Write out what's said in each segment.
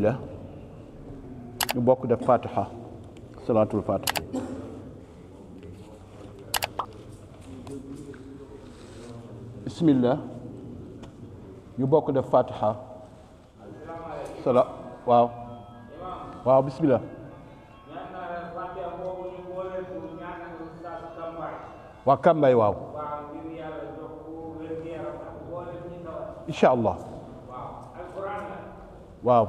bismillah ñu bokk def fatiha salaatul fatiha bismillah ñu bokk def fatiha waaw waaw bismillah waa Kambay waaw incha allah waaw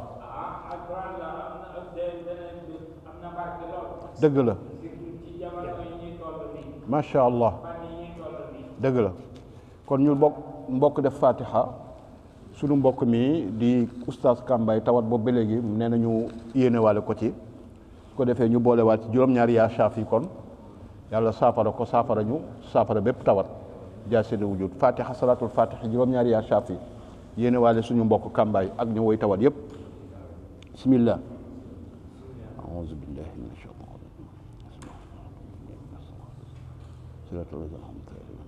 dëgg la macha allah dëgg la kon ñu mbokk def fatiha sunu mbokk mi di oustaz Kambay tawat boobu ba léegi nee nañu yéene waale ko ci su ko defee ñu boolewaat ci juróom-ñaari yaa Shaafi kon yàlla saafara ko saafara ñu saafara bépp tawat jaasede wujud fatiha salaatul fatiha juróom-ñaari yaa Shaafi yéene waale suñu mbokk Kambay ak ñu woy tawat yépp bismillah a'uuzu billahi mina shaytaani rajiim siraatal laziina an'amta alayhim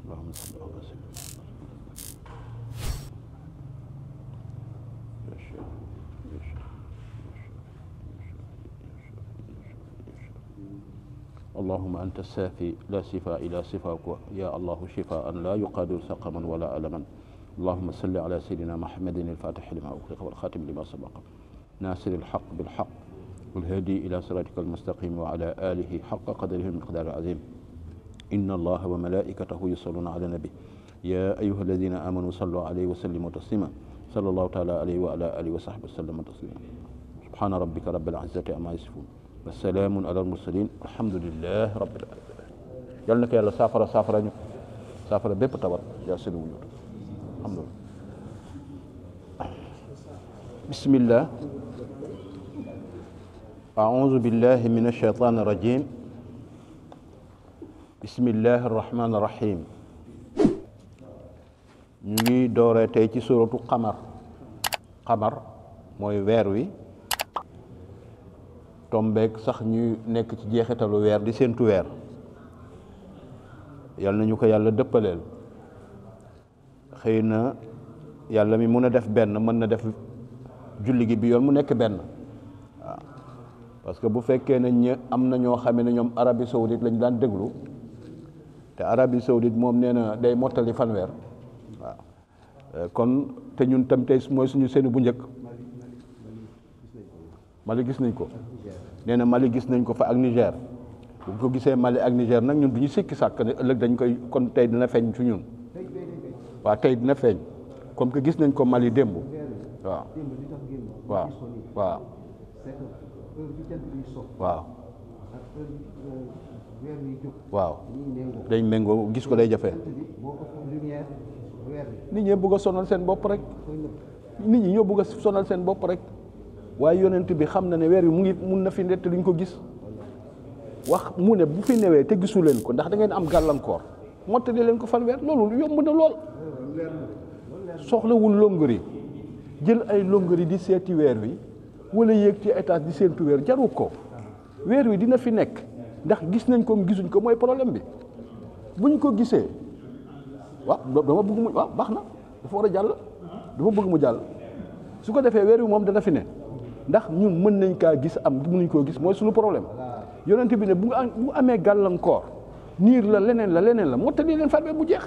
allahumma salli ala sayyidina اللهم أنت السافي لا شفاء إلا شفاءك يا الله شفاء لا يقادر سقما ولا ألما اللهم صل على سيدنا محمد الفاتح لما أغلق والخاتم لما سبق ناصر الحق بالحق والهادي إلى صراطك المستقيم وعلى آله حق قدره المقدار العظيم إن الله وملائكته يصلون على النبي يا أيها الذين آمنوا صلوا عليه وسلموا تسليما صلى الله تعالى عليه وعلى آله وصحبه وسلم تسليما سبحان ربك رب العزة عما يصفون wasalaamun ala almursalin alhamdulilah rabbil alamin yal na ko yàlla saafara ñu saafara bépp tawat yaa seen wujud alhamdulilah bismillah aouzu billahi min alshaytan irrajim bismillahi arrahmani irrahim ñu ngi dooree tey ci suratu xamar mooy weer wi tombeek sax ñu nekk ci jeexitalu weer di séentu weer yal na ñu ko yàlla dëppaleel xëy na yàlla mi mun a def benn mën na def julli gi bi yoon mu nekk benn waaw parce que bu fekkee ne am na ñoo xamee ne ñoom Arabie Saoudite lañu daan déglu te Arabie Saoudite moom nee na day mottali fanweer waaw kon te ñun tam tey mooy suñu seeni bu njëkk Mali gis nañ ko nee na Mali gis nañ ko fa ak Niger bu ko gisee Mali ak Niger nag ñun du ñu sikki sàkk ne ëllëg dañ koy kon tey dina feeñ ci ñun waaw tey dina feeñ comme que gis nañ ko Mali démb waaw waaw waaw waaw waaw dañ méngoo gis ko day jafe nit ñi bëgg a sonal seen bopp rek nit ñi ñoo bëgg a sonal seen bopp rek waaye yonent bi xam na ne weer wi mu ngi mun na fi nett luñ ko gis wax mu ne bu fi newee te gisu leen ko ndax da ngeen am gàllankoor mottali leen ko fanweer loolu yomb na lool soxlawul longori jël ay longori di seeti weer wi wala yéeg ci étage di séentu weer jaru ko weer wi dina fi nekk ndax gis nañ ko gisuñ ko mooy problème bi buñ ko gisee waaw dama bëgg mu waaw baax na dafa war a jàll dafa bëgg mu jàll su ko defee weer wi moom dana fi ne ndax ñun mën nañ kaa gis am mënuñ koo gis mooy suñu problème yonent bi ne bu amee gàllankoor niir la leneen la mottali leen fanweer bu jeex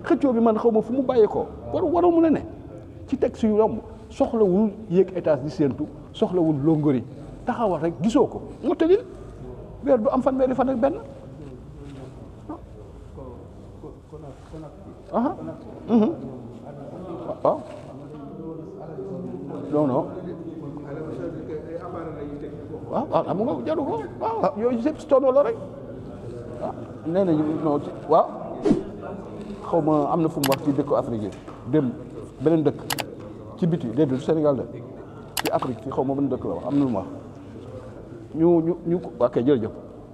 xëccoo bi man xaw ma fu mu bàyyee ko waru mun a ne ci texte yu yomb soxlawul yéeg étage di séentu soxlawul longori taxawal rek gisoo ko mottali weer du am fanweeri fan ak benn waaw non waaw am nga jaru ko waaw yooyu yëpp stono la rek waaw nee nañu non waaw xaw ma am na fu mu wax ci dëkku Afrique yi dem beneen dëkk ci biti déedéet Sénégal de ci Afrique ci xaw ma beneen dëkk la wax am na lu mu wax ñu ok jërëjëf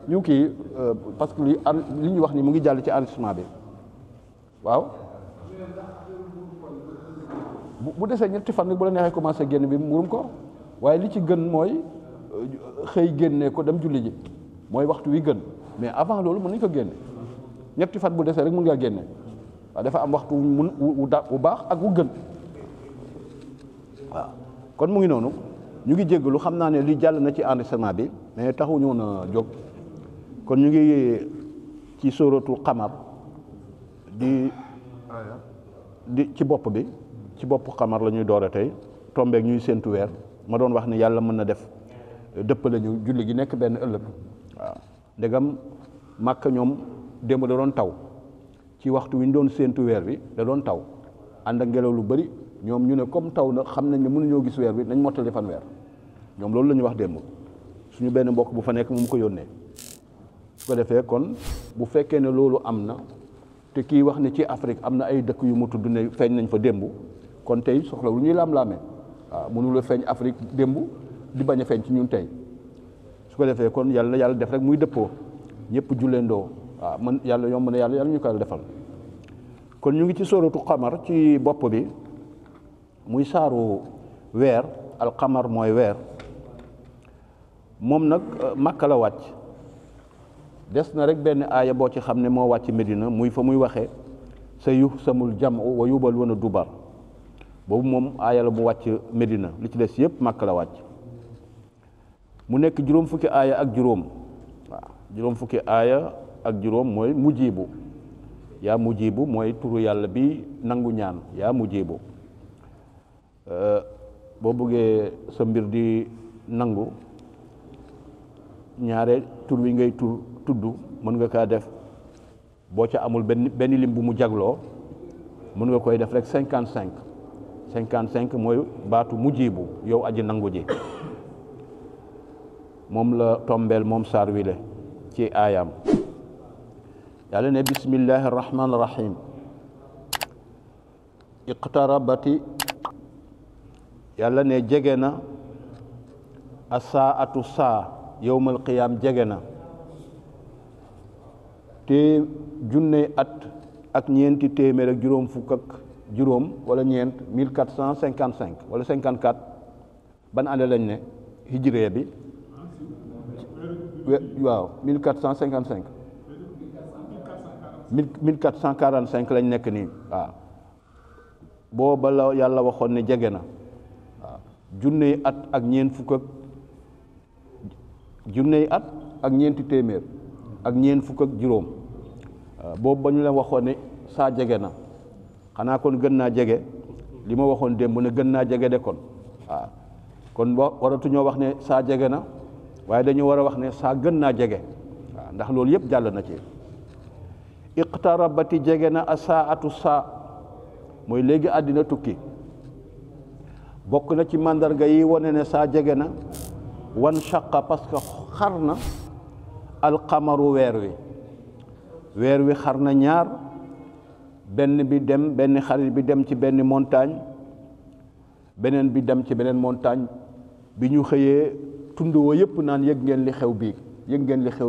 ñu kii parce que li ñu wax ni mu ngi jàll ci enregistrement bi waaw bu desee ñetti fan nag bu la neexee commencé génn bi murum ko waaye li ci gën mooy xëy génne ko dem julli ji mooy waxtu wi gën mais avant loolu mën nañu ko génne ñetti fan bu desee rek mën ngaa génne waaw dafa am waxtu wu baax ak wu gën waaw kon mu ngi noonu ñu ngi jéggalu xam naa ne li jàll na ci enregistrement bi mais taxuñu woon a jóg kon ñu ngi ci sóoratu xamar di ci bopp bi ci bopp xamar la ñuy door a tey tombeeg ñuy séentu weer ma doon wax ne yàlla mën na def dëppale ñu julli gi nekk benn ëllëg waaw ndegam màkk ñoom démb da doon taw ci waxtu wi ñu doon séentu weer bi da doon taw ànd ak ngelaw lu bari ñoom ñu ne comme taw na xam nañ ne mënuñoo gis weer bi nañ mottali fan weer ñoom loolu la ñu wax démb suñu benn mbokk bu fa nekk mu ko yónnee su ko defee kon bu fekkee ne loolu am na te kii wax ne ci Afrique am na ay dëkk yu mu tudd ne feeñ nañ fa démb kon tey soxla lu ñuy laam-laamee waaw mënu la feeñ Afrique démb di bañ a feeñ ci ñun tey su ko defee kon yàlla def rek muy dëppoo ñëpp julleendoo waaw man yàlla yomb na yàlla ñu ko defal kon ñu ngi ci sóoratu xamar ci bopp bi muy saaru weer alxamar mooy weer moom nag Makka la wàcc des na rek benn aaya boo ci xam ne moo wàcc Medina muy fa muy waxee sa yuhsamul jam'u wa yuwalluuna dubar boobu moom aaya la bu wàcc Medina li ci des yëpp Makka la wàcc mu nekk juróom fukki aaya ak juróom waaw juróom fukki aaya ak juróom mooy mujibu yaa mujibu mooy turu yàlla bi nangu ñaan yaa mujibu boo bëggee sa mbir di nangu ñaare tur wi ngay tudd mën nga kaa def boo ca amul benn lim bu mu jagloo mën nga koy def rek 55 mooy baatu mujibu yow aji nangu ji moom la tombeel moom saar wile ci aayam yàlla ne bismillahi rahmaani rahim iqtarabati yàlla ne jege na asaatu saa yowmal qiyaam jege na te junne at ak ñeenti téeméer ak juróom fukk ak juróom wala ñeent 1455 wala 54 ban année lañ ne hijree bi waaw 1455 1445 lañ nekk nii waaw booba la yàlla waxoon ne jege na waaw junney at ak ñeent fukk ak junney at ak ñeenti téeméer ak ñeent fukk ak juróom boobu ba ñu leen waxoon ne saa jege na xanaa kon gën naa jege li ma waxoon démb ne gën naa jege de kon waaw kon waratuñoo wax ne saa jege na waaye dañu war a wax ne saa gën naa jege waaw ndax loolu yëpp jàll na ci iqtarabati jege na asaatu saa mooy léegi àddina tukki bokk na ci màndarga yi wane ne saa jege na wan shaqa parce que xar na alqamaru weer wi xar na ñaar benn xarit bi dem ci benn montagne beneen bi dem ci beneen montagne bi ñu xëyee tund wa yëpp naan yëg ngeen li xew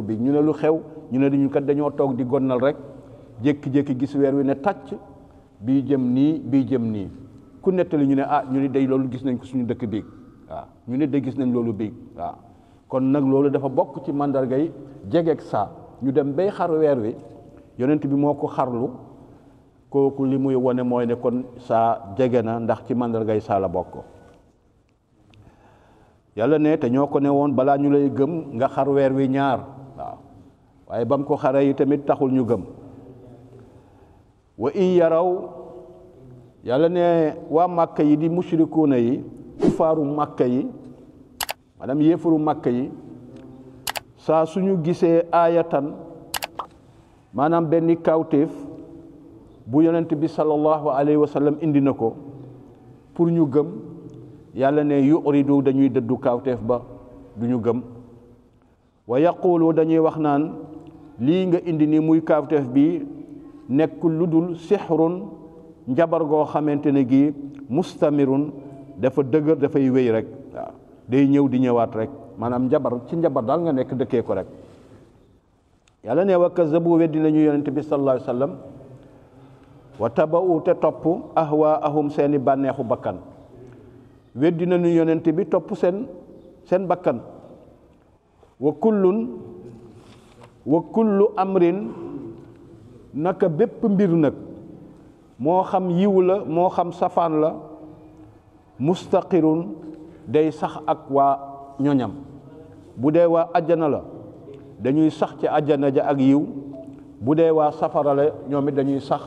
biig ñu ne lu xew ñu ne dañu kat dañoo toog di gonnal rek jékki-jékki gis weer wi ne tàcc bii jëm nii ku nettali ñu ne ñu ne day loolu gis nañ ko suñu dëkk biig waaw ñu ne day gis nañ loolu biig waaw kon nag loolu dafa bokk ci mandarga yi jegeeg saa ñu dem bay xar weer wi yonent bi moo ko xarlu kooku li muy wone mooy ne kon saa jege na ndax ci mandarga yi saa la bokk yàlla ne te ñoo ko ne woon balaa ñu lay gëm nga xar weer wi ñaar waaw waaye ba mu ko xare yi tamit taxul ñu gëm wa in yaraw yàlla ne waa màkka yi di mushrikuuna yi kufaaru màkka yi maanaam yéefaru màkka yi saa suñu gisee aayatan maanaam benn kawtéef bu yonent bi sallallahu alayhi wa sallam indi na ko pour ñu gëm yàlla ne yuridu dañuy dëddu kawtéef ba du ñu gëm wa yaqulu dañuy wax naan lii nga indi ni muy kawtéef bi nekk lu dul sixrun njabar goo xamante ne gi mustamirun dafa dëgër dafay wéy rek waaw day ñëw di ñëwaat rek maanaam njabar ci njabar daal nga nekk dëkkee ko rek yàlla ne wa kazabu weddi nañu yonent bi sallallahu alayhi wa sallam wa taba'u te topp ahwaahum seeni bànneexu bakkan weddi nañu yonent bi topp seen bakkan wa kullu amrin naka bépp mbir nag moo xam yiw la moo xam safaan la mustaqirun day sax ak waa ñoñam bu dee waa ajjana la dañuy sax ci ajjana ja ak yiw bu dee waa safara la ñoom it dañuy sax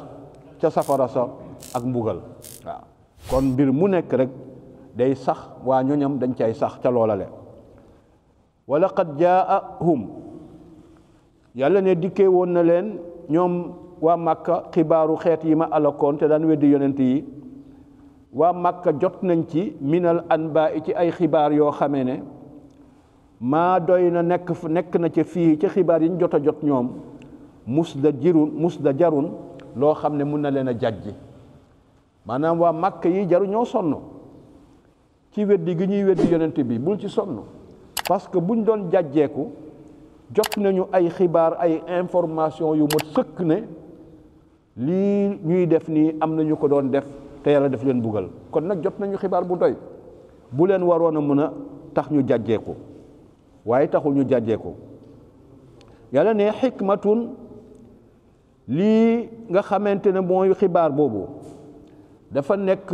ca safara sa ak mbugal waaw kon mbir mu nekk rek day sax waa ñoñam dañ cay sax ca loolale wala qad jaahum yàlla ne dikkee woon na leen ñoom waa Màkka xibaaru xeet yi ma alakoon te daan weddi yonent yi waa Màkka jot nañ ci minal anbaa ci ay xibaar yoo xamee ne maa doy na nekk na ca fii ca xibaar yi ñu jot a jot ñoom mus da jarun loo xam ne mun na leen a jàjji maanaam waa Màkka yi jaru ñoo sonn ci weddi gi ñuy weddi yonent bi bul ci sonn parce que buñ doon jàjjeeku jot nañu ay xibaar ay information yu mat sëkk ne lii ñuy def nii am nañu ko doon def te yàlla def leen buggal kon nag jot nañu xibaar bu doy bu leen waroon a mën a tax ñu jàjjeeku waaye taxul ñu jàjjeeku yàlla ne xikmatun lii nga xamante ne mooy xibaar boobu dafa nekk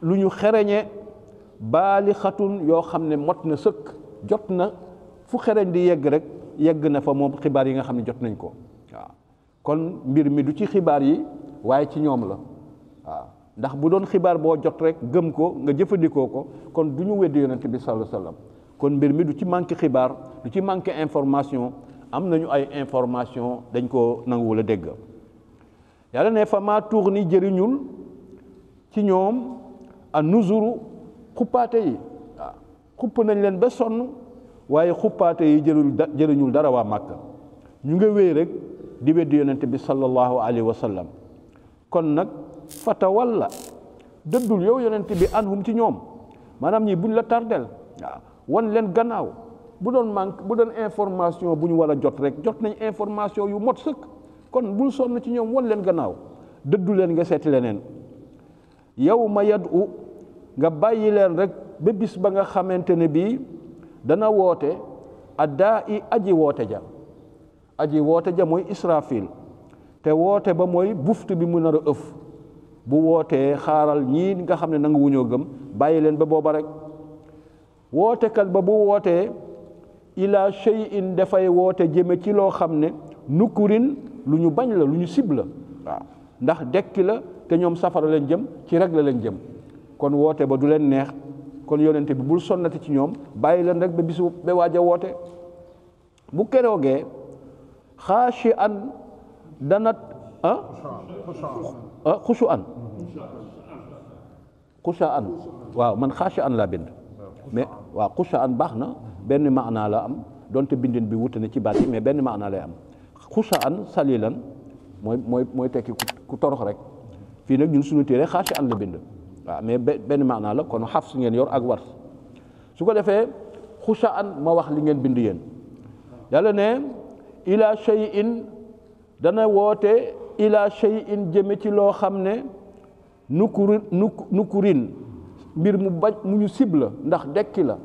lu ñu xereñe baali xatun yoo xam ne mot na sëkk jot na fu xereñ di yegg rek yegg na fa moom xibaar yi nga xam ne jot nañ ko waaw kon mbir mi du ci xibaar yi waaye ci ñoom la waaw ndax bu doon xibaar boo jot rek gëm ko nga jëfandikoo ko kon du ñu weddi yonent bi sallallahu alayhi wasallam kon mbir mi du ci manqué xibaar du ci manqué information am nañu ay information dañ ko nanguwul a dégg yàlla ne fa maa tuur ni jëriñul ci ñoom a nuzuru xuppaate yi waaw xupp nañ leen ba sonn waaye xuppaate yi jëriñul dara waa Màkka ñu nga wéy rek di weddi yonent bi sallallahu alayhi wa sallam kon nag fatawalla dëddul yow yonent bi anhum ci ñoom maanaam ñi buñ la tardel waaw wan leen gannaaw bu doon information bu ñu war a jot rek jot nañ information yu mot sëkk kon bul sonn ci ñoom wan leen gannaaw dëddu leen nga seeti leneen yow ma yadu nga bàyyi leen rek ba bis ba nga xamante ne bii dana woote addaa i aji woote ja mooy Israfil te woote ba mooy buftu bi mu nar a ëf bu wootee xaaral ñii nga xam ne nangu wuñoo gëm bàyyi leen ba booba rek wootekat ba bu wootee ila shay'in dafay woote jëme ci loo xam ne nukurin lu ñu bañ la lu ñu sib la waaw ndax dekki la te ñoom safara leen jëm ci rek la leen jëm kon woote ba du leen neex kon yonente bi bul sonnati ci ñoom bàyyi leen rek ba bisu ba waaj a woote bu keroogee xaashi an danat xusu an waaw man xaashi an laa bind mais waaw xusa an baax na benn maanaa la am donte bindin bi wute na ci baat yi mais benn maanaa lay am xusa an salilan mooy tekki ku torox rek fii nag ñun suñu téere xaashi an la bind waaw mais benn maanaa la kon xaf su ngeen yor ak wars su ko defee xusa an ma wax li ngeen bind yéen yàlla ne ila shay'in dana woote ila shay'in jëme ci loo xam ne nukurin mbir mu bañ mu ñu sib la ndax dekki la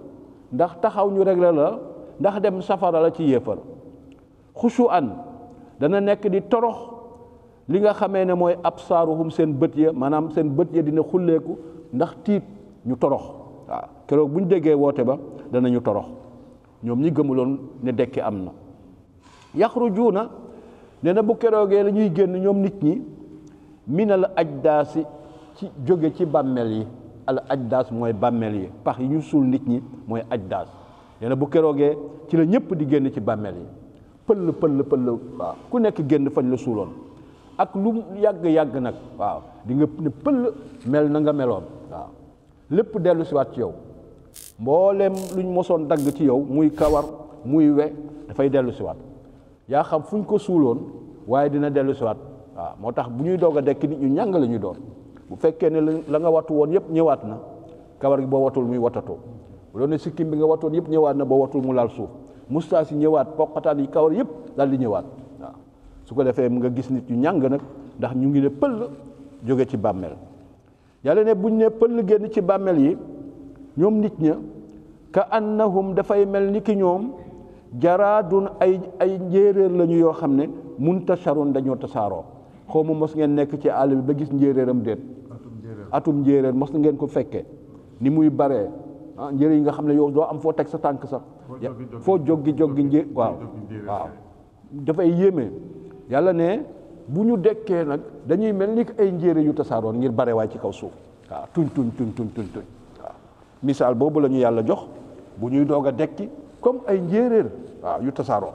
ndax taxaw ñu réglé la ndax dem safara la ci yéefar xusu an dana nekk di torox li nga xamee ne mooy absaaruhum seen bët ya maanaam seen bët ya dina xulleeku ndax tiit ñu torox waaw keroog bu ñu déggee woote ba danañu torox ñoom ñi gëmuloon ne dekki am na yaxrujuuna ne na bu keroogee la ñuy génn ñoom nit ñi minal ajdaasi ci jóge ci bàmmeel yi al ajdaas mooy bàmmeel yi pax yi ñu suul nit ñi mooy ajdaas nee na bu keroogee ci la ñëpp di génn ci bàmmeel yi pël waaw ku nekk génn fañ la suuloon ak lu yàgg nag waaw di nga ne pël mel na nga meloon waaw lépp dellu siwaat ci yow mboolem luñ mosoon dagg ci yow muy kawar muy we dafay dellu siwaat yaa xam fu ñu ko suuloon waaye dina dellu siwaat waaw moo tax bu ñuy doog a dekk nit ñu ñàng la ñuy doon bu fekkee ne la nga wattu woon yëpp ñëwaat na kawar gi boo watul muy watatoo bu doon ne sikkim bi nga wattoon yëpp ñëwaat na boo watul mu laal suuf mustaas yi ñëwaat poqataan yi kawar yëpp daal di ñëwaat waaw su ko defee mu nga gis nit ñu ñàng nag ndax ñu ngi ne pël jóge ci bàmmeel yàlla ne buñ ne pël génn ci bàmmeel yi ñoom nit ña ka annahum dafay mel ni ki ñoom jaraadun ay njéeréer lañu yoo xam ne muntasharun dañoo tasaaroo xaw ma mos ngeen nekk ci àll bi ba gis njéeréeram déet atum njéeréer mos ngeen ko fekkee ni muy baree njéeré yi nga xam ne yow doo am foo teg sa tànk sax foo joggi waaw dafay yéeme yàlla ne bu ñu dekkee nag dañuy mel ni ay njéeré yu tasaaroon ngir bare waay ci kaw suuf waaw tuñ waaw misaal boobu la ñu yàlla jox bu ñuy doog a dekki comme ay njéeréer waaw yu tasaaroon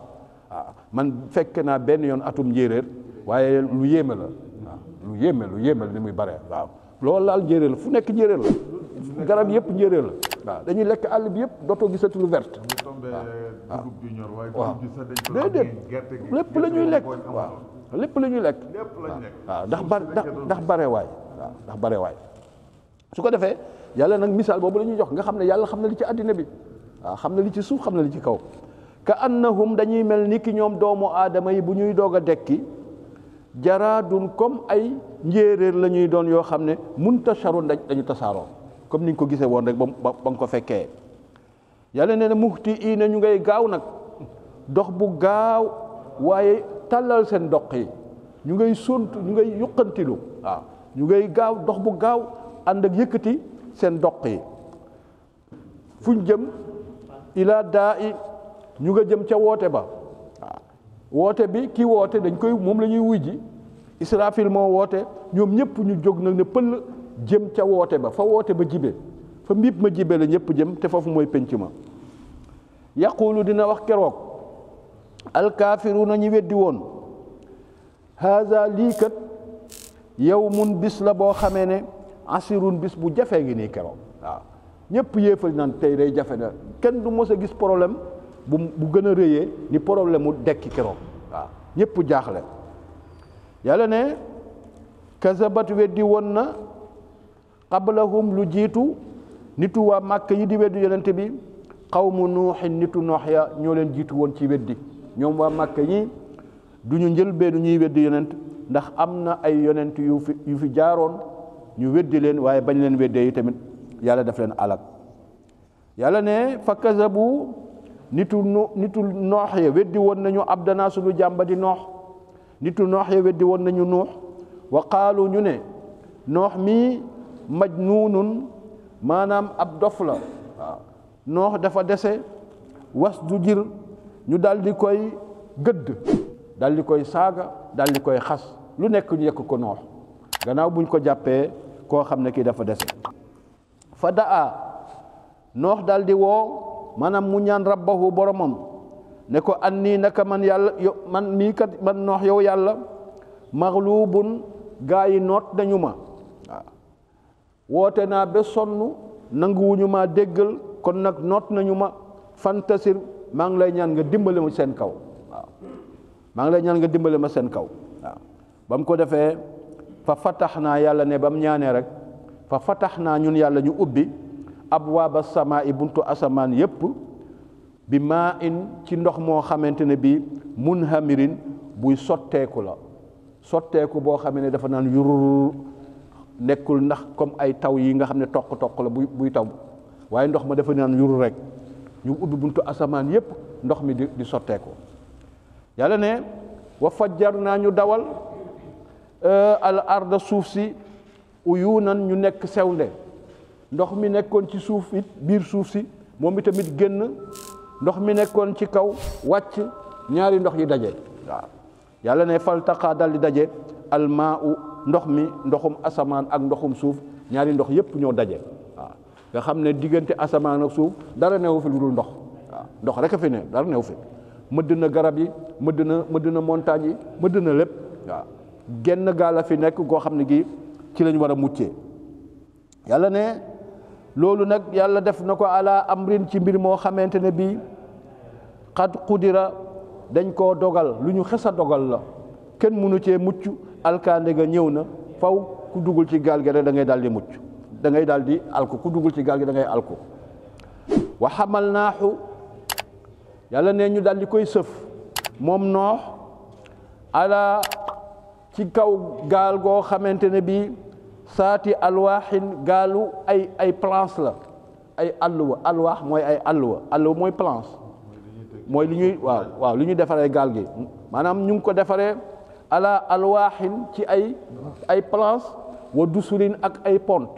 waaw man fekk naa benn yoon atum njéeréer waaye lu yéeme la waaw lu yéeme la ni muy bare waaw loolu laal njéeréer la fu nekk njéeréer la garab yëpp njéeréer la waaw dañuy lekk àll bi yëpp dootoo gisati lu verte waaw déedéet lépp la ñuy lekk waaw lépp la ñuy lekk waaw ndax bare waay waaw ndax bare waay su ko defee yàlla nag misaal boobu la ñuy jox nga xam ne yàlla xam na li ci àddina bi waaw xam na li ci suuf xam na li ci kaw ka annahum dañuy mel ni ki ñoom doomu aadama yi bu ñuy doog a dekki jaraadun comme ay njéeréer la ñuy doon yoo xam ne muntasharun dañu tasaaroo comme ni nga ko gisee woon rek ba nga ko fekkee yàlla nee na muxti ina ñu ngay gaaw nag dox bu gaaw waaye tàllal seen doq yi ñu ngay sont ñu ngay yuqantilu waaw ñu ngay gaaw dox bu gaaw ànd ak yëkkati seen doq yi fuñ jëm ila daa i ñu nga jëm ca woote ba waaw woote bi ki woote dañ koy moom la ñuy wuy ji Israfil moo woote ñoom ñëpp ñu jóg nag ne pël jëm ca woote ba fa woote ba jibe fa mbiib ma jibe la ñëpp jëm te foofu mooy penc ma yaqulu dina wax keroog alkaafiruuna ñi weddi woon haza lii kat yawmun bis la boo xamee ne asirun bis bu jafee ngi nii keroog waaw ñëpp yéefal naan tey day jafe na kenn du mos a gis problème bu gën a rëyee ni problème mu dekki keroog waaw ñëpp jaaxle yàlla ne kazabat weddi woon na qablahum lu jiitu nitu waa màkk yi di weddi yonente bi qawmu nuuxin nitu noox ya ñoo leen jiitu woon ci weddi ñoom waa màkk yi du ñu njëlbee du ñuy weddi yonent ndax am na ay yonent yu fi jaaroon ñu weddi leen waaye bañ leen weddee yi tamit yàlla daf leen alak yàlla ne fa kazabu nitu noox ya weddi woon nañu abdana sunu jàmba di noox nitu noox ya weddi woon nañu nuux wa qaalu ñu ne noox mi majnuunun maanaam ab dof la waaw noox dafa dese was du jir ñu daal di koy gëdd daal di koy saaga daal di koy xas lu nekk ñu yekk ko noox gannaaw buñ ko jàppee koo xam ne kii dafa dese fa daa noox daal di woo maanaam mu ñaan rabbahu boromam ne ko annii naka man yàlla man mii kat man noox yow yàlla maghlubun gaa yi noot nañu ma waaw woote naa ba sonn nanguwuñu maa déggal kon nag noot nañu ma fantasir maa ngi lay ñaan nga dimbale ma seen kaw waaw maa ngi lay ñaan nga dimbale ma seen kaw waaw ba mu ko defee fa fatax naa yàlla ne ba mu ñaanee rek fa fatax naa ñun yàlla ñu ubbi abwaaba samaa i buntu asamaan yépp bi maa in ci ndox moo xamante ne bii munhamirin buy sotteeku la sotteeku boo xamee ne dafa naan yurur nekkul ndax comme ay taw yi nga xam ne toq la buy taw waaye ndox ma dafa naan yurur rek ñu ubbi buntu asamaan yépp ndox mi di sotteeku yàlla ne wa fajjar naa ñu dawal al arda suuf si uyunan ñu nekk sewnde ndox mi nekkoon ci suuf it biir suuf si moom itamit génn ndox mi nekkoon ci kaw wàcc ñaari ndox yi daje waaw yàlla ne faltaqa dal di daje almaa u ndox mi ndoxum asamaan ak ndoxum suuf ñaari ndox yépp ñoo daje waaw nga xam ne diggante asamaan ak suuf dara newu fi lu dul ndox waaw ndox rek a fi ne dara newu fi mëdd na garab yi mëdd na montagne yi mëdd na lépp waaw genn gaal a fi nekk goo xam ne gi ci lañ war a muccee yàlla ne loolu nag yàlla def na ko ala amrin ci mbir moo xamante ne bii xad qudira dañ koo dogal lu ñu xes a dogal la kenn mënu cee mucc alkaande ga ñëw na faw ku dugul ci gaal gi rek da ngay daal di mucc da ngay daal di alku ku dugul ci gaal gi da ngay alku wa xamalnaahu yàlla ne ñu daal di koy sëf moom noox ala ci kaw gaal goo xamante ne bii saati alwaaxin gaalu ay planche la ay alluwa alwaax mooy ay alluwa mooy planche mooy li ñuy waaw li ñuy defaree gaal gi maanaam ñu ngi ko defaree ala alwaaxin ci ay planche wa dusurin ak ay pont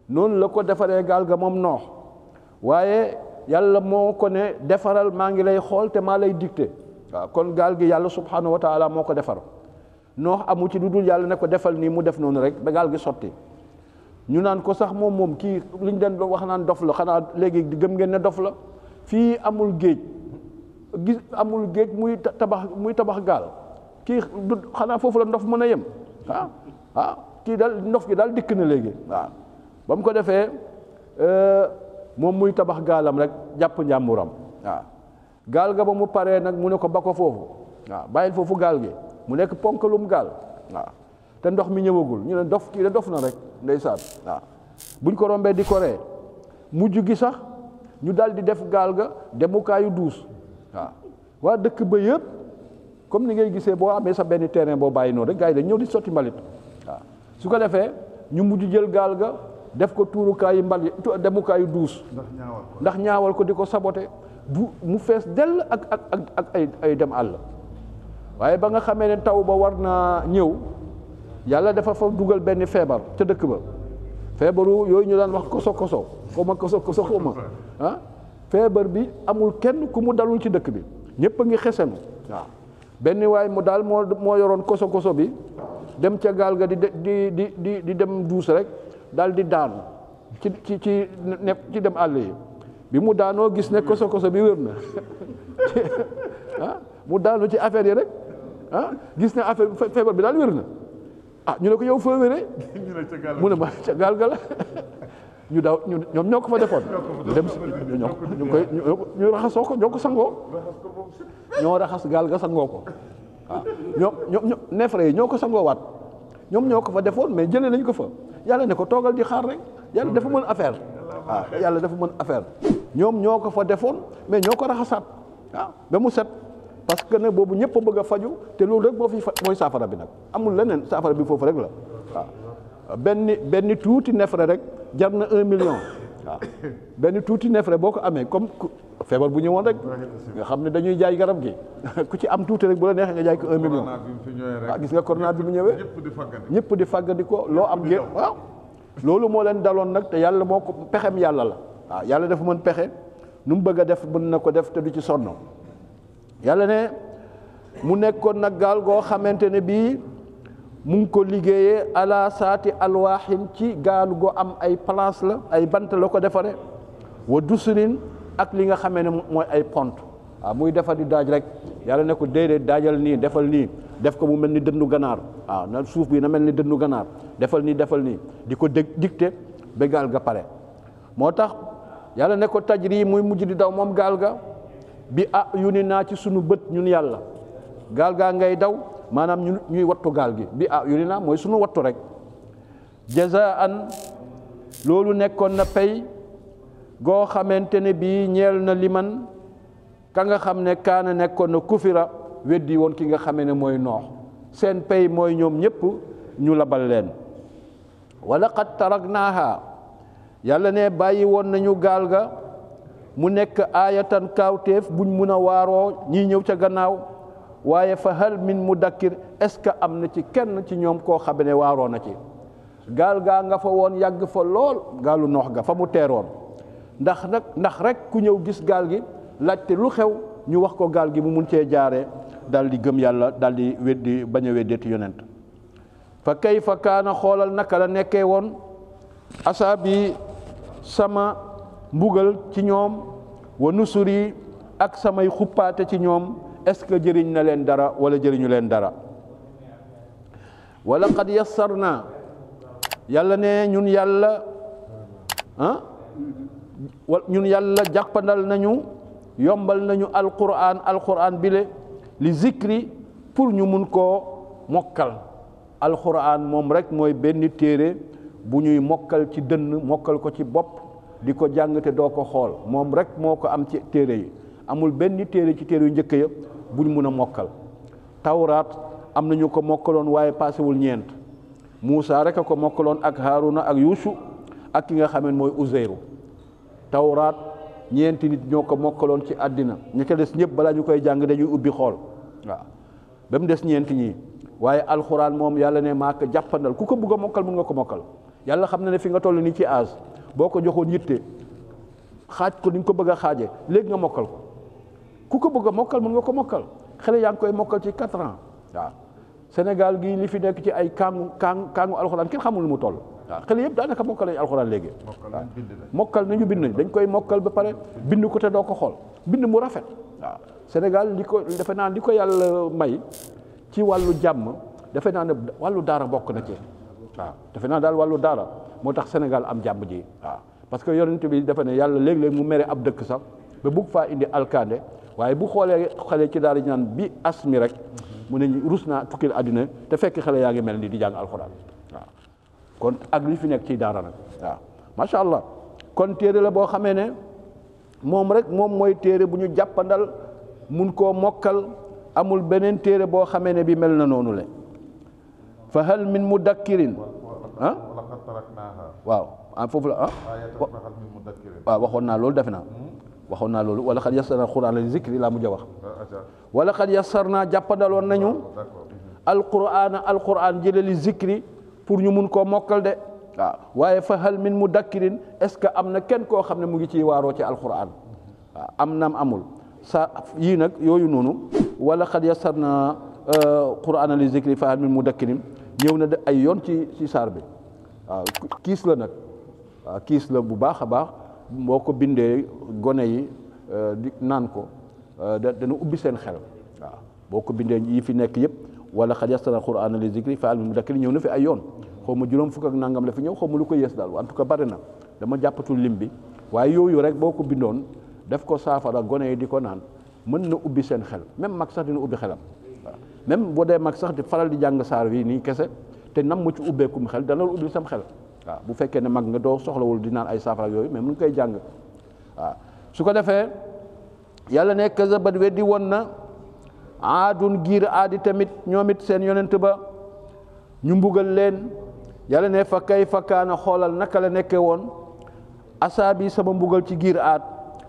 noonu la ko defaree gaal ga moom Noox waaye yàlla moo ko ne defaral maa ngi lay xool te maa lay dicté waaw kon gaal gi yàlla subhanahu wa taala moo ko defar Noox amu ci lu dul yàlla ne ko defal nii mu def noonu rek ba gaal gi sotti ñu naan ko sax moom kii liñ den wax naan dof la xanaa léegi gëm ngeen ne dof la fii amul géej amul géej muy tabax gaal kii du xanaa foofu la ndof mën a yem kii daal ndof gi daal dikk na léegi waaw ba mu ko defee moom muy tabax gaalam rek jàpp njàmburam waaw gaal ga ba mu paree nag mu ne ko ba ko foofu waaw bàyyil foofu gaal gi mu nekk ponkalum gaal waaw te ndox mi ñëwagul ñu ne dof kii de dof na rek ndeysaan waaw buñ ko rombee di ko ree mujj gi sax ñu daal di def gaal ga demukaayu duus waaw waa dëkk ba yëpp comme ni ngay gisee boo amee sa benn terrain boo bàyyi noonu rek gars yi dañ ñëw di sotti mbalit waaw su ko defee ñu mujj jël gaal ga def ko tuurukaayu mbalit demukaayu duus ndax ñaawal ko di ko saboté du mu fees dell ak ay dem àll waaye ba nga xamee ne taw ba war naa ñëw yàlla dafa fa dugal benn feebar ca dëkk ba feebaru yooyu ñu daan wax koso xuma feebar bi amul kenn ku mu dalul ci dëkk bi ñëpp a ngi xesenu waaw benn waay mu daal moo yoroon koso bi dem ca gaal ga di dem duus rek daal di daanu ci dem àll yi bi mu daanoo gis ne koso bi wér na mu daanu ci affaire yi rek gis ne affaire feebar bi daal wér na ñu ne ko yow foo wéree mu ne ma ca gaal ga la ñu daw ñoom ñoo ko fa defoon dem ñu raxasoo ko ñoo ko sangoo ñoo raxas gaal ga sangoo ko waaw ñoom neefere yi ñoo ko sangoo waat ñoom ñoo ko fa defoon mais jëlee nañ ko fa yàlla ne ko toogal di xaar rek yàlla dafa mën affaire yàlla dafa mën affaire ñoom ñoo ko fa defoon mais ñoo ko raxasaat ba mu set parce que ne boobu ñëpp a bëgg a faju te loolu rek mooy saafara bi nag amul leneen saafara bi foofu rek la waaw benn tuuti neefere rek jar na 1 million waaw benn tuuti neefere boo ko amee comme feebar bu ñëwoon rek nga xam ne dañuy jaay garab gi ku ci am tuuti rek bu la neexee nga jaay ko 1 million gis nga corona bi mu ñëwee ñëpp di fàggandi ko loo am ngeen waaw loolu moo leen daloon nag te yàlla moo ko pexem yàlla la waaw yàlla dafa mën pexe nu mu bëgg a def mën na ko def te du ci sonn yàlla ne mu nekkoon nag gaal goo xamante ne bii mu ngi ko liggéeyee ala saati alwaaxin ci gaal goo am ay place la ay bant la ko defare wa dusurin ak li nga xamee ne mooy ay pont waaw muy defar di daaj rek yàlla ne ko déedéet daajal nii defal nii def ko mu mel ni dëndu ganaar waaw na suuf bi na mel ni dëndu ganaar defal nii di ko dicté ba gaal ga pare moo tax yàlla ne ko tajri muy mujj di daw moom gaal ga bi yuni naa ci sunu bët ñun yàlla gaal gaa ngay daw maanaam ñuy wattu gaal gi bi yuni naa mooy sunu wattu rek jazaan loolu nekkoon na pay goo xamante ne bii ñeel na liman ka nga xam ne kaana nekkoon na kufira weddi woon ki nga xamee ne mooy Noox seen pay mooy ñoom ñëpp ñu labal leen wala qad taragnaaha yàlla ne bàyyi woon nañu gaal ga mu nekk aayatan kaawteef buñ mun a waaroo ñii ñëw ca gannaaw waaye fa hal min mudakkir est-ce que am na ci kenn ci ñoom koo xam ne waaroo na ci gaal gaa nga fa woon yàgg fa lool gaalu Noox ga fa mu teeroon ndax rek ku ñëw gis gaal gi laajte lu xew ñu wax ko gaal gi mu mun cee jaaree daal di gëm yàlla daal di weddi bañ a weddeeti yonent fa kayfa kaana xoolal naka la nekkee woon asaabi sama mbugal ci ñoom wa nusuri ak samay xuppaate ci ñoom est-ce que jëriñ na leen dara wala jëriñu leen dara wala qad yassarna yàlla ne ñun yàlla jàppandal nañu yombal nañu alquran bile li zikri pour ñu mun koo mokkal alquran moom rek mooy benn téere bu ñuy mokkal ci dënn mokkal ko ci bopp di ko jàng te doo ko xool moom rek moo ko am ci téere yi amul benn téere ci téere yu njëkk ya bu ñu mun a mokkal tawraat am nañu ko mokkaloon waaye paasewul ñeent Muusa rek a ko mokkaloon ak Haaruna ak Yuusu ak ki nga xamee mooy Uzeyru tawraat ñeenti nit ñoo ko mokkaloon ci àddina ñi ca des ñëpp balaa ñu koy jàng dañuy ubbi xool waaw ba mu des ñeenti ñii waaye alxuraan moom yàlla ne maa ko jàppandal ku ko bëgg a mokkal mun nga ko mokkal yàlla xam na ne fi nga toll nii ci âge boo ko joxoon yitte xaaj ko ni nga ko bëgg a xaajee léegi nga mokkal ko ku ko bëgg a mokkal mën nga ko mokkal xale yaa ngi koy mokkal ci 4 ans waaw Sénégal gi li fi nekk ci ay kaangu alxuraan kenn xamul lu mu toll waaw xale yëpp daanaka mokkal nañu alxuraan léegi waaw mokkal nañu bind nañ dañ koy mokkal ba pare bind ko te doo ko xool bind mu rafet waaw Sénégal li ko defe naa li ko yàlla may ci wàllu jàmm defe naa ne wàllu daara bokk na ci waaw defe naa daal wàllu daara moo tax Sénégal am jàmm ji waaw parce que yonent bi dafa ne yàlla léeg-léeg mu mere ab dëkk sax ba bugg faa indi alkande waaye bu xoolee xale ci daara ñu naan bi as mi rek mu ne rus naa tukkil àddina te fekk xale yaa ngi mel ni di jàng alxuraan waaw kon ak li fi nekk ci daara nag waaw macha allah kon téere la boo xamee ne moom rek moom mooy téere bu ñu jàppandal mun koo mokkal amul beneen téere boo xamee ne bi mel na noonu le fa hal min mudakkirin ah waaw foofu la waaw waxoon naa loolu defe naa waxoon naa loolu wala xad yassarna alquran li zikri laa mujj a wax wala xad yassarna jàppandaloon nañu alquran jële li zikri pour ñu mun koo mokkal de waaw waaye fa hal min mudakkirin est-ce que am na kenn koo xam ne mu ngi ciy waaroo ci alquran waaw am naam amul sa yii nag yooyu noonu wala xad yassarna quran li zikri fa hal min mudakkirin ñëw na de ay yoon ci saar bi waaw kiis la nag waaw kiis la bu baax a baax boo ko bindee gone yi di naan ko dana ubbi seen xel waaw boo ko bindee yi fi nekk yëpp wala xad yassarna alquran li zikri fa hal min mudakkir ñëw na fi ay yoon xaw ma juróom fukk ak nangam la fi ñëw xaw ma lu ko yées daal en tout cas bari na dama jàppatul lim bi waaye yooyu rek boo ko bindoon def ko saafara gone yi di ko naan mën na ubbi seen xel même mag sax dina ubbi xelam waaw même boo dee mag sax di faral di jàng saar wi nii kese te nam mu ci ubbeekum xel dana la ubbi sam xel waaw bu fekkee ne mag nga doo soxlawul di naan ay saafara yooyu mais mu ngi koy jàng waaw su ko defee yàlla ne kazabat weddi woon na aadun giir aadi tamit ñoom it seen yonent ba ñu mbugal leen yàlla ne fa kayfa kaana xoolal naka la nekkee woon asaabi sama mbugal ci giir aad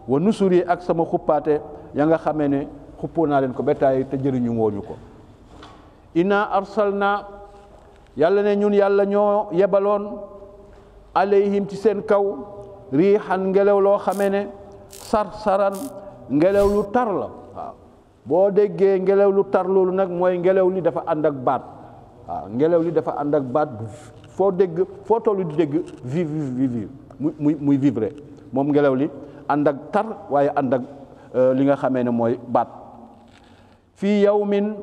wa nusuri ak sama xuppaate ya nga xamee ne xuppoo naa leen ko betaay te jëriñu wooñu ko inna arsalna yàlla ne ñun yàlla ñoo yebaloon alayhim ci seen kaw riixan ngelaw loo xamee ne sarsaran ngelaw lu tar la waaw boo déggee ngelaw lu tar loolu nag mooy ngelaw li dafa ànd ak baat waaw ngelaw li dafa ànd ak baat foo dégg foo tollu di dégg vive muy vivre moom ngelaw li ànd ak tar waaye ànd ak li nga xamee ne mooy baat fii yawmin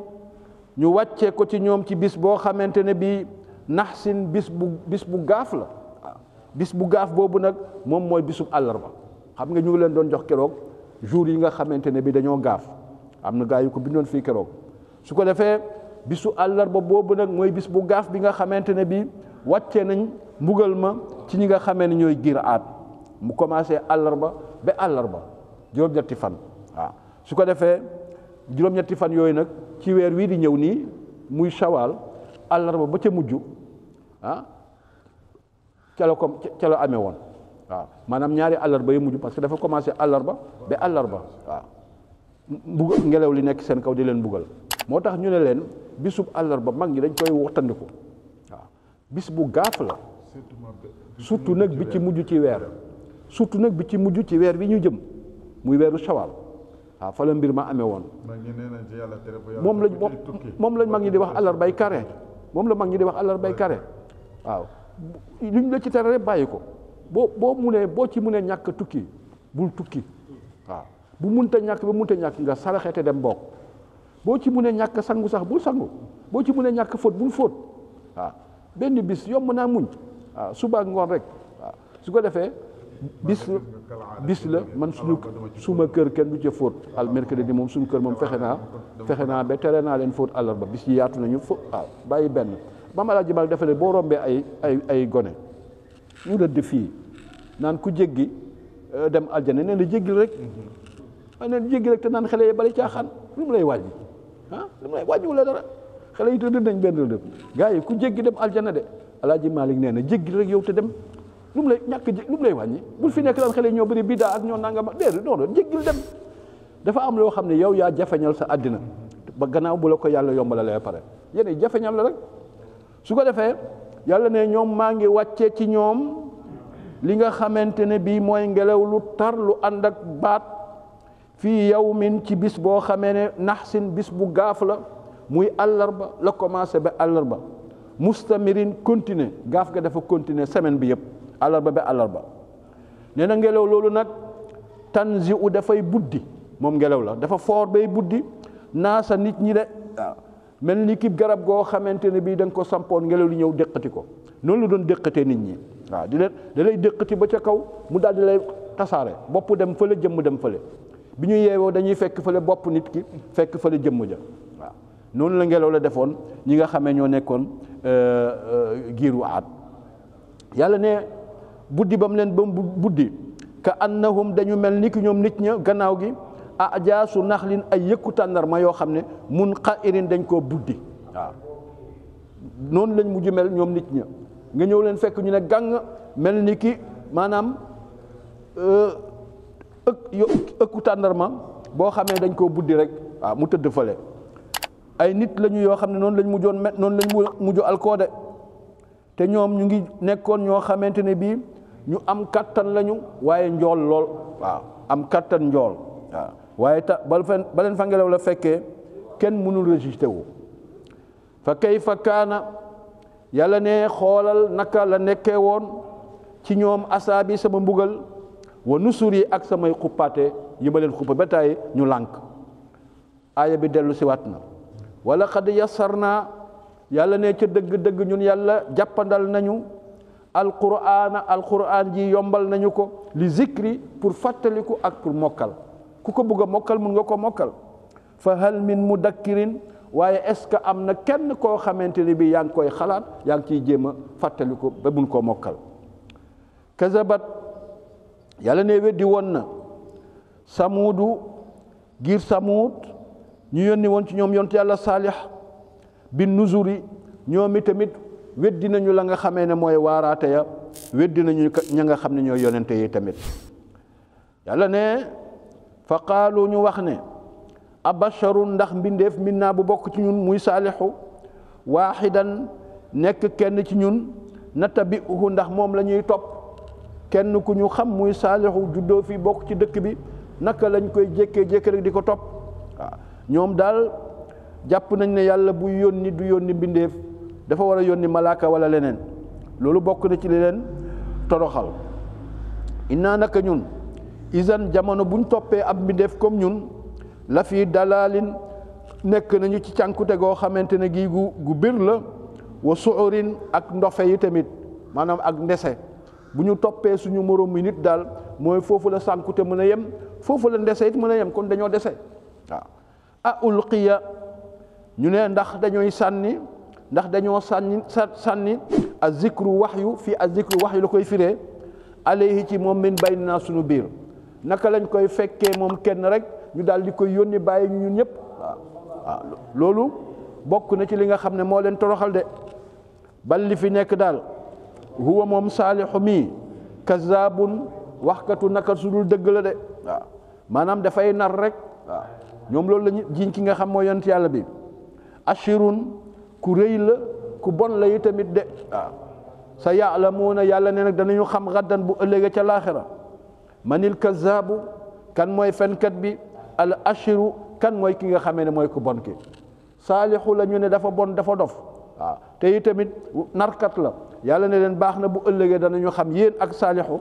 ñu wàccee ko ci ñoom ci bis boo xamante ne bii naxsin bis bu gaaf la waaw bis bu gaaf boobu nag moom mooy bisub àllarba xam nga ñu ngi leen doon jox keroog jour yi nga xamante ne bi dañoo gaaf am na gaa yu ko bindoon fii keroog su ko defee bisu àllarba boobu nag mooy bis bu gaaf bi nga xamante ne bi wàccee nañ mbugal ma ci ñi nga xamee ne ñooy giir aat mu commencé àllarba ba àllarba juróom-ñetti fan waaw su ko defee juróom-ñetti fan yooyu nag ci weer wii di ñëw nii muy shawal àllarba ba ca mujj ca la amee woon waaw maanaam ñaari àllarba yu mujj parce que dafa commencé àllarba ba àllarba waaw mbugal ngelaw li nekk seen kaw di leen mbugal moo tax ñu ne leen bisub àllarba mag ñi dañ koy waxtandiku waaw bis bu gaaf la surtout nag bi ci mujj ci weer surtout nag bi ci mujj ci weer wi ñu jëm muy weeru shawal waaw fa la mbir ma amee woon moom lañ mag ñi di wax àllarbay kare moom la mag ñi di wax àllarbay kare waaw luñ la ci tere rek bàyyi ko boo ci munee ñàkk tukki bul tukki waaw bu munta ñàkk ba munta ñàkk nga saraxete dem bokk boo ci munee ñàkk sangu sax bul sangu boo ci munee ñàkk fóot bul fóot waaw benn bis yomb naa muñ waaw suba ak ngoon rek waaw su ko defee bis la man suma kër kenn du ca fóot al mercredi moom suñu kër moom fexe naa ba tere naa leen fóot àllarba bis yi yaatu nañu fóot waaw bàyyi benn Maam Alaaji Maalik dafa ne boo rombee ay gone ñu rëdd fii naan ku jéggi dem aljana nee na jéggil rek neen jéggi rek te naan xale yi bali caaxaan lu mu lay wàññi lu mu lay wàññi wala dara xale yi te rëdd nañ benn rëdd gars yi ku jéggi dem aljana de Alaaji Maalik nee na jéggil rek yow te dem lu mu lay lu mu lay wàññi bul fi nekk daan xale yi ñoo bëri bidaa ak ñoo nangama déedéet non jéggil dem dafa am loo xam ne yow yaa jafeñal sa àddina ba gannaaw bu la ko yàlla yombalalee pare yéen jafeñal la rek su ko defee yàlla ne ñoom maa ngi wàccee ci ñoom li nga xamante ne bii mooy ngelaw lu tar lu ànd ak baat fii yawmin ci bis boo xamee ne naxsin bis bu gaaf la muy àllarba la commencé ba àllarba mustamirin continuer gaaf ga dafa continuer semaine bi yëpp àllarba ba àllarba nee na ngelaw loolu nag tanzi u dafay buddi moom ngelaw la dafa foor bay buddi naa sa nit ñi de waaw mel ni ki garab goo xamante ne bii da nga ko sampoon ngelaw li ñëw déqati ko noonu la doon déqatee nit ñi waaw di leen da lay déqati ba ca kaw mu daal di lay tasaare bopp dem fële jëmm dem fële bi ñu yeewoo dañuy fekk fële bopp nit ki fekk fële jëmm ja waaw noonu la ngelaw la defoon ñi nga xamee ñoo nekkoon giiru Aad yàlla ne buddi ba mu leen ba mu buddi ka annahum dañu mel ni ki ñoom nit ña gannaaw gi ajaasu naxlin ay yëkku tàndarma yoo xam ne mun xairin dañ koo buddi waaw noonu lañ mujj mel ñoom nit ña nga ñëw leen fekk ñu ne gàng mel ni ki maanaam ëkku tàndarma boo xamee dañ koo buddi rek waaw mu tëdd fële ay nit lañu yoo xam ne noonu lañ mujjoon noonu lañ mujj alkoode te ñoom ñu ngi nekkoon ñoo xamante ne bii ñu am kattan lañu waaye njool lool waaw am kattan njool waaw waaye ba leen fa ngelaw la fekkee kenn mënul résister wu fa kayfa kaana yàlla ne xoolal naka la nekkee woon ci ñoom asaabi sama mbugal wa nusuri ak samay xuppaate yi ma leen xuppa ba tàyyi ñu lànk aaya bi dellu si waat na wala xad yassarna yàlla ne ca dëgg-dëgg ñun yàlla jàppandal nañu alquran ji yombal nañu ko li zikri pour fàttaliku ak pour mokkal ku ko bëgg a mokkal mun nga ko mokkal fa hal min mudakkirin waaye est-ce que am na kenn koo xamante ne bi yaa ngi koy xalaat yaa ngi ciy jéem a fàttaliku ba mun koo mokkal kazabat yàlla ne weddi woon na samuudu giir samuud ñu yónni woon ci ñoom yonte yàlla saalix bi nuzuri ñoom i tamit weddi nañu la nga xamee ne mooy waaraate ya weddi nañu ña nga xam ne ñooy yonente yi tamit yàlla ne fa qaalu ñu wax ne abasharun ndax mbindeef minna bu bokk ci ñun muy saalixu waaxidan nekk kenn ci ñun natabi'uhu ndax moom la ñuy topp kenn ku ñu xam muy saalixu juddoo fi bokk ci dëkk bi naka lañ koy jékkee rek di ko topp waaw ñoom daal jàpp nañ ne yàlla bu yónni du yónni mbindeef dafa war a yónni malaaka wala leneen loolu bokk na ci li leen toroxal innaa naka ñun isan jamono buñ toppee ab mbindeef comme ñun la fi dalaalin nekk nañu ci cànkute goo xamante ne gii gu bir la wa suurin ak ndofe yi tamit maanaam ak ndese bu ñu toppee suñu moroom mi nit daal mooy foofu la sànkute mën a yem foofu la ndese it mën a yem kon dañoo dese waaw a ulqiya ñu ne ndax dañooy sànni ndax dañoo sànni a zikru waxyu fii a zikru waxyu la koy firee alayhi ci moom min baynina suñu biir naka lañ koy fekkee moom kenn rek ñu daal di koy yónni bàyyi ñu ñun ñëpp waaw loolu bokk na ci li nga xam ne moo leen toroxal de bal li fi nekk daal huwa moom saalixu mii kazaabun waxkatu naka su dul dëgg la de waaw maanaam dafay nar rek waaw ñoom loolu lañu jiiñ ki nga xam mooy yonent yàlla bi ashirun ku rëy la ku bon la yi tamit de waaw sa yaalamuuna yàlla ne nag danañu xam gaddan bu ëllëgee ca laaxira manil kazaabu kan mooy fenkat bi al ashiru kan mooy ki nga xamee ne mooy ku bon ki saalixu la ñu ne dafa bon dafa dof waaw te yi tamit narkat la yàlla ne leen baax na bu ëllëgee danañu xam yéen ak saalixu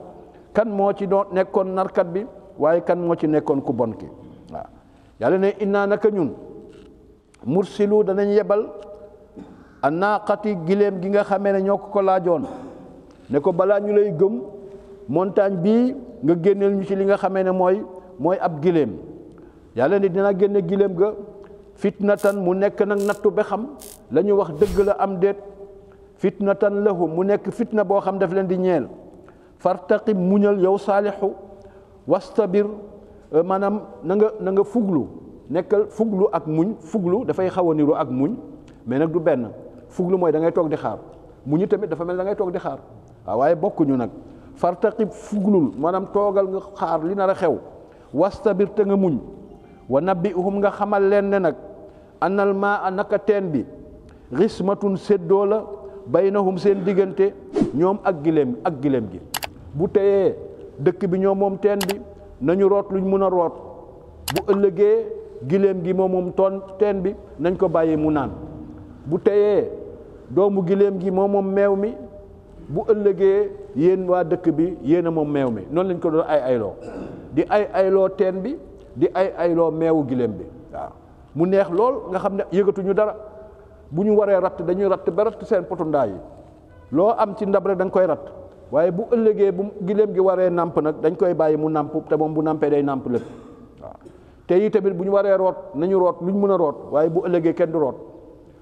kan moo ci doon nekkoon narkat bi waaye kan moo ci nekkoon ku bon ki waaw yàlla ne innaa naka ñun mursilu danañ yebal a naaqati giléem gi nga xamee ne ñoo ko laajoon ne ko balaa ñu lay gëm montagne bii nga génneel ñu ci li nga xamee ne mooy ab giléem yàlla ne dina génne giléem ga fitnatan mu nekk nag nattu ba xam la ñu wax dëgg la am déet fitnatan lahum mu nekk fitna boo xam daf leen di ñeel fartaqib muñal yow saalixu wastabir maanaam na nga fuglu nekkal fuglu ak muñ fuglu dafay xaw a niru ak muñ mais nag du benn fuglu mooy da ngay toog di xaar muñu tamit dafa mel da ngay toog di xaar waaw waaye bokkuñu nag fartaqib fuglul maanaam toogal nga xaar li nar a xew wastabir te nga muñ wa nabbihum nga xamal leen ne nag annal maa naka teen bi xismatun séddoo la baynahum seen diggante ñoom ak gileem gi bu teyee dëkk bi ñoom moom teen bi nañu root luñ mën a root bu ëllëgee gileem gi moom teen bi nañ ko bàyyi mu naan bu teyee doomu gileem gi moom meew mi bu ëllëgee yéen waa dëkk bi yéen a moom meew mi noonu lañ ko doon ayloo di ayloo teen bi di ayloo meewu gileem bi waaw mu neex lool nga xam ne yëgatuñu dara bu ñu waree ratt dañuy ratt ba ratt seen potundaa yi loo am ci ndab rek da nga koy ratt waaye bu ëllëgee bu gileem gi waree nàmp nag dañ koy bàyyi mu nàmp te moom bu nàmpee day nàmp lépp waaw te yi tamit bu ñu waree root nañu root lu ñu mën a root waaye bu ëllëgee kenn du root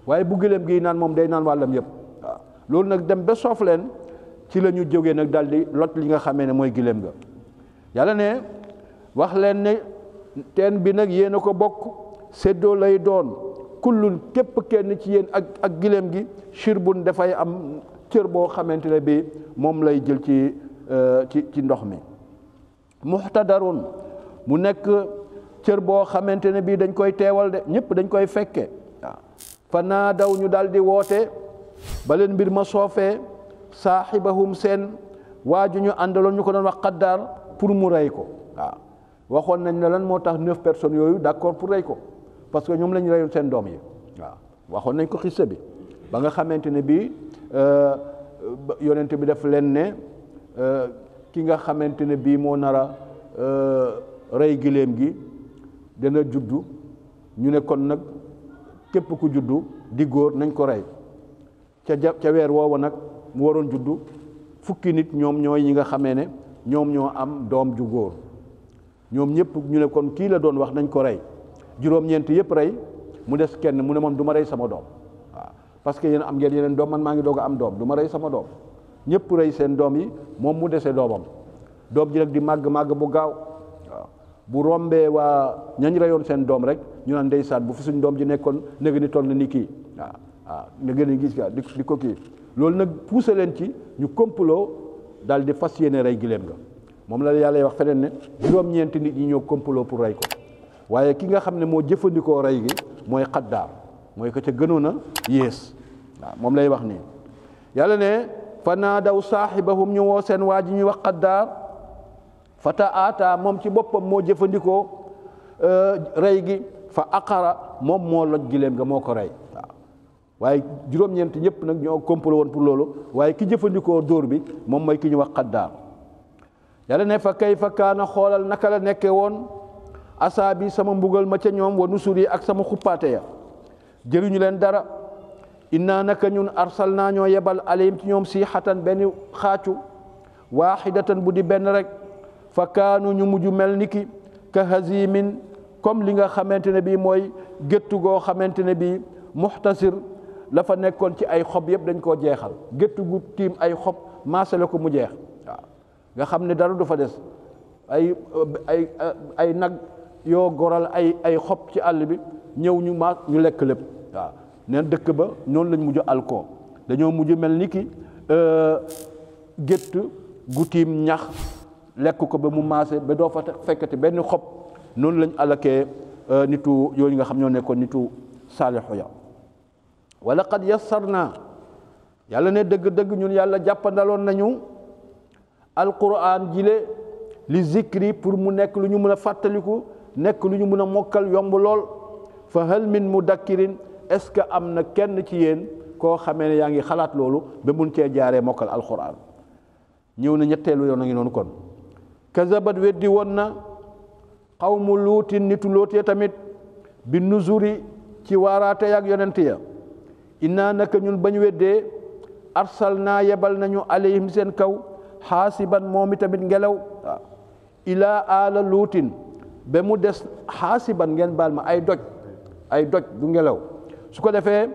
waaye bu gileem gi naan moom day naan wàllam yëpp waaw loolu nag dem ba soof leen ci la ñu jógee nag daal di lot li nga xamee ne mooy gileem ga yàlla ne wax leen ne teen bi nag yéen a ko bokk séddoo lay doon kullun képp kenn ci yéen ak gileem gi shirbun dafay am cër boo xamante ne bi moom lay jël ci ndox mi muxtadarun mu nekk cër boo xamante ne bii dañ koy teewal de ñëpp dañ koy fekke waaw fa naa daw ñu daal di woote ba leen mbir ma soofee saaxibahum seen waaju ñu àndaloon ñu ko doon wax xaddaar pour mu rey ko waaw waxoon nañ ne lan moo tax 9 personnes yooyu d'accord pour rey ko parce que ñoom la ñu reyoon seen doom yi waaw waxoon nañ ko xissa bi ba nga xamante ne bii yonent bi def leen ne ki nga xamante ne bii moo nara rey giléem gi dana juddu ñu ne kon nag képp ku juddu di góor nañ ko rey ca weer woowa nag mu waroon juddu fukki nit ñoom ñooy ñi nga xamee ne ñoom ñoo am doom ju góor ñoom ñëpp ñu ne kon kii la doon wax nañ ko rey juróom-ñeent yëpp rey mu des kenn mu ne moom du ma rey sama doom waaw parce que yéen am ngeen yeneen doom man maa ngi doog a am doom du ma rey sama doom ñëpp rey seen doom yi moom mu dese doomam doom ji nag di màgg bu gaaw waaw bu rombee waa ñañ reyoon seen doom rek ñu naan ndeysaan bu fi suñ doom ji nekkoon nëga ni toll na ni kii waaw nëga ni gis nga di ko kii loolu nag poussé leen ci ñu complot daal di fas yéene rey giléem ga moom la yàlla wax feneen ne juróom-ñeenti nit ñi ñoo complot pour rey ko waaye ki nga xam ne moo jëfandikoo rey gi mooy xaddaar mooy ko ca gënoon a yées waaw moom lay wax nii yàlla ne fa naadaw saaxibahum ñu woo seen waa ji ñuy wax xaddaar fata aata moom ci boppam moo jëfandikoo rey gi fa aqara moom moo loj giléem ga moo ko rey waaw waaye juróom-ñeent ñëpp nag ñoo complot woon pour loolu waaye ki jëfandikoo dóor bi moom mooy ki ñu wax xaddaar yàlla ne fa kayfa kaana xoolal naka la nekke woon asaabi sama mbugal ma ca ñoom wa nusuri ak sama xuppaate ya jëriñu leen dara inna naka ñun arsal naa ñoo yebal alayhim ci ñoom siixatan benn xaacu waaxidatan bu di benn rek fa kaanu ñu mujj mel ni ki ka hazimin comme li nga xamante ne bii mooy géttu goo xamante ne bii muxtasir la fa nekkoon ci ay xob yëpp dañ koo jeexal géttu gu tiim ay xob maasale ko mu jeex waaw nga xam ne dara du fa des ay nag yoo goral ay xob ci àll bi ñëw ñu lekk lépp waaw neen dëkk ba noonu lañ mujj alkoo dañoo mujj mel ni ki gétt gu tiim ñax lekk ko ba mu maase ba doo fa fekkati benn xob noonu lañ alakee nitu yooyu nga xam ñoo nekkoon nitu saalixu ya wala qad yassarna yàlla ne dëgg-dëgg ñun yàlla jàppandaloon nañu alquran jile li zikri pour mu nekk lu ñu mën a fàttaliku nekk lu ñu mën a mokkal yomb lool fa hal min mudakkirin est-ce que am na kenn ci yéen koo xamee ne yaa ngi xalaat loolu ba mun cee jaaree mokkal alquran ñëw na ñetteelu yoon a ngi noonu kon kazabat weddi woon na xawmu luutin nitu lootee tamit bi nuzuri ci waaraate yaak yonent ya inna naka ñun bañ weddee arsal naa yebal nañu alayhim seen kaw xaasiban moom i tamit ngelaw waaw ilaa aala luutin ba mu des xaasiban ngeen baal ma ay doj du ngelaw su ko defee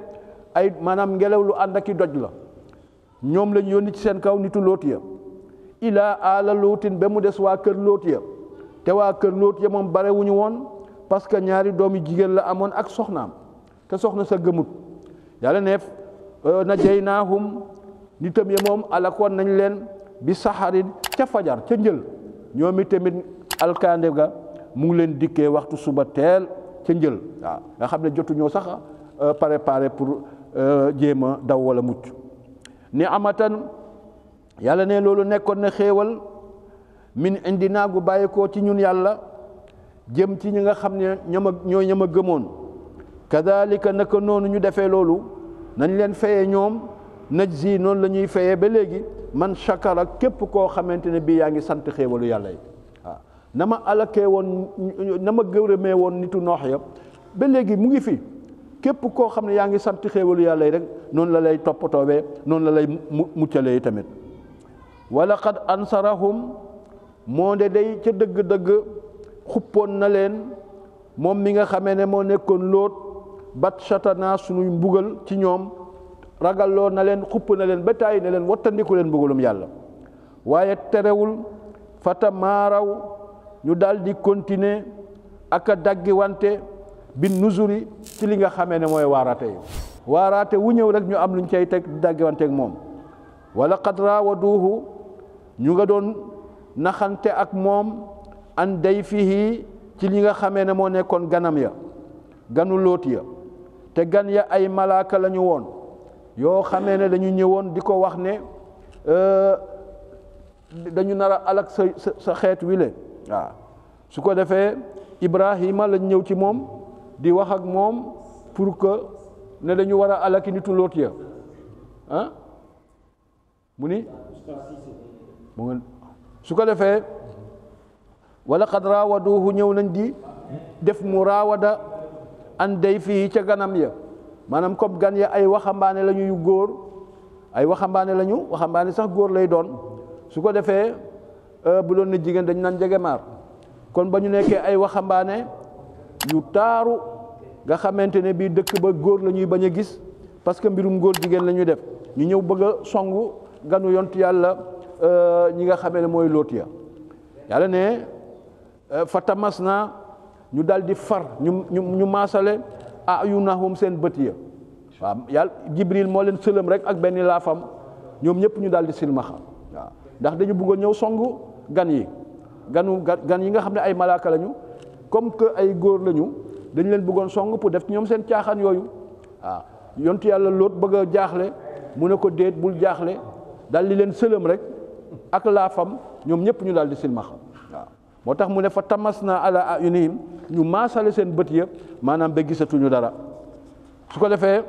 ay maanaam ngelaw lu ànd ak i doj la ñoom lañ yónni ci seen kaw nitu loot ya ilaa aala luutin ba mu des waa kër loot ya te waa kër loot ya moom bare wuñu woon parce que ñaari doomi jigéen la amoon ak soxnaam te soxna sa gëmut yàlla neef najaynaahum nitam ya moom alakoon nañ leen bi saxarin ca fajar ca njël ñoom i tamit alkande ga mu ngi leen dikkee waxtu suba teel ca njël waaw nga xam ne jotu ñoo sax préparé pour jéem a daw wala mucc ni amatan yàlla ne loolu nekkoon na xéewal min indinaa gu bàyyi koo ci ñun yàlla jëm ci ñi nga xam ne ñooy ñama gëmoon kadalika naka noonu ñu defee loolu nañ leen fayee ñoom najzi noonu la ñuy fayee ba léegi man shakara képp koo xamante ne bii yaa ngi sant xéewalu yàlla yi waaw na ma alakee woon na ma gërëmee woon nitu noox ya ba léegi mu ngi fi képp koo xam ne yaa ngi sant xéewalu yàlla yi rek noonu la lay toppatoobee noonu la lay muccalee tamit wala qad ansarahum moo de day ca dëgg-dëgg xuppoon na leen moom mi nga xamee ne moo nekkoon Lóot bat satana suñuy mbugal ci ñoom ragalloo na leen xupp na leen ba tàyyi ne leen wattandiku leen mbugalum yàlla waaye terewul fata maaraw ñu daal di continuer ak a daggi wante bi nuzuri ci li nga xamee ne mooy waaraate yi waaraate wu ñëw rek ñu am luñ cay teg di daggi wante ak moom wala qad raawaduuhu ñu nga doon naxante ak moom an day fii ci li nga xamee ne moo nekkoon ganam ya ganu Lóot ya te gan ya ay malaaka la ñu woon yoo xamee ne dañu ñëwoon di ko wax ne dañu nar a alak sa xeet wile waaw su ko defee Ibrahima lañ ñëw ci moom di wax ak moom pour que ne dañu war a alaki nitu Lóot ya ah mu ni su ko defee wala qad raawaduhu ñëw nañ di def mu raawada an day fii ca ganam ya maanaam comme gan ya ay waxambaane la ñu yu góor ay waxambaane la ñu waxambaane sax góor lay doon su ko defee bu doon na jigéen dañ naan jegemaar kon ba ñu nekkee ay waxambaane yu taaru nga xamante ne bii dëkk ba góor la ñuy bañ a gis parce que mbirum góor jigéen la ñuy def ñu ñëw bëgg a songu ganu yont yàlla ñi nga xamee ne mooy Lóot ya yàlla ne fa tamas na ñu dal di far ñu maasale ayunahum seen bët ya waaw yàlla Jibril moo leen sëlëm rek ak benn laafam ñoom ñëpp ñu daal di silmaxa waaw ndax dañu bëggoon ñëw songu gan yi gan yi nga xam ne ay malaaka lañu comme que ay góor lañu dañu leen bëggoon song pour def ci ñoom seen caaxaan yooyu waaw yontu yàlla Lóot bëgg a jaaxle mu ne ko déet bul jaaxle daal di leen sëlëm rek ak laafam ñoom ñëpp ñu daal di silmaxa waaw moo tax mu ne fa tamas na ala ayunihim ñu maasale seen bët yëpp maanaam ba gisatuñu dara su ko defee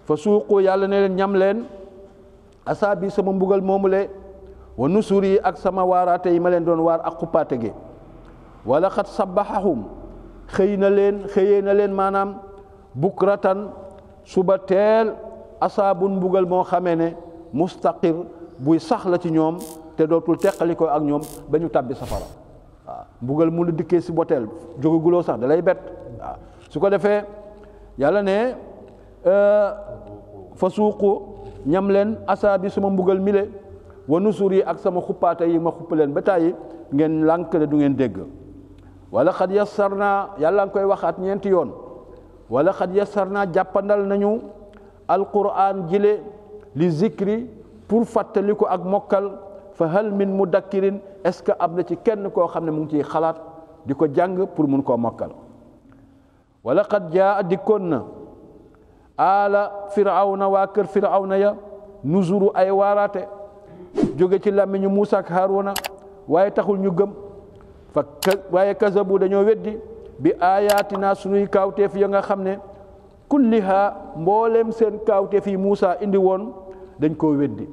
fa suuqu yàlla ne leen ñam leen asaabi sama mbugal moomule wa nusur yi ak sama waaraate yi ma leen doon waar ak xuppaate gi wala xat sabaxahum xëyee na leen maanaam bukratan suba teel asaabun mbugal moo xamee ne mustaqir buy sax la ci ñoom te dootul teqali ko ak ñoom ba ñu tàbbi safara waaw mbugal mun a dikkee si boteel jógaguloo sax da lay bett waaw su ko defee yàlla ne fa suuqu ñam leen asaabi sama mbugal mile wa nusur yi ak sama xuppaate yi ma xupp leen ba tàyyi ngeen lànk ne du ngeen dégg wala xad yassar naa yàlla nga koy waxaat ñeenti yoon wala xad yassar naa jàppandal nañu alquran jile li zikri pour fàttali ko ak mokkal fa hal min mudakkirin est-ce que am na ci kenn koo xam ne mu ngi ciy xalaat di ko jàng pour mun koo mokkal wala qad jaa dikkoon na ala firawna waa kër firawna ya nuzuru ay waaraate jóge ci làmmiñu Muusa ak Haaruna waaye taxul ñu gëm waaye kazabu dañoo weddi bi ayatina sunuy kaawteef ya nga xam ne kulliha mbooleem seen kaawteef yi Muusa indi woon dañ koo weddi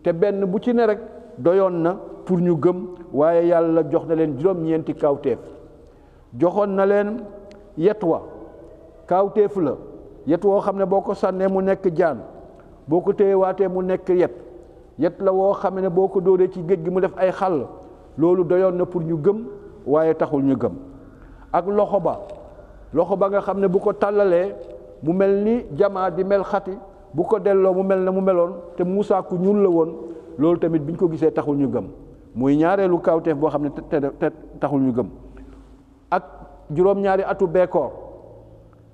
te benn bu ci ne rek doyoon na pour ñu gëm waaye yàlla jox na leen juróom-ñeenti kaawteef joxoon na leen yetwa kaawteef la yet woo xam ne boo ko sànnee mu nekk jaan boo ko téyewaatee mu nekk yet la woo xam ne boo ko dóoree ci géej gi mu def ay xàll loolu doyoon na pour ñu gëm waaye taxul ñu gëm ak loxo ba nga xam ne bu ko tàllalee mu mel ni jamaa di mel xati bu ko delloo mu mel ne mu meloon te Muusaa ku ñuul la woon loolu tamit biñ ko gisee taxul ñu gëm muy ñaareelu kawteef boo xam ne te taxul ñu gëm ak juróom-ñaari atu beekoor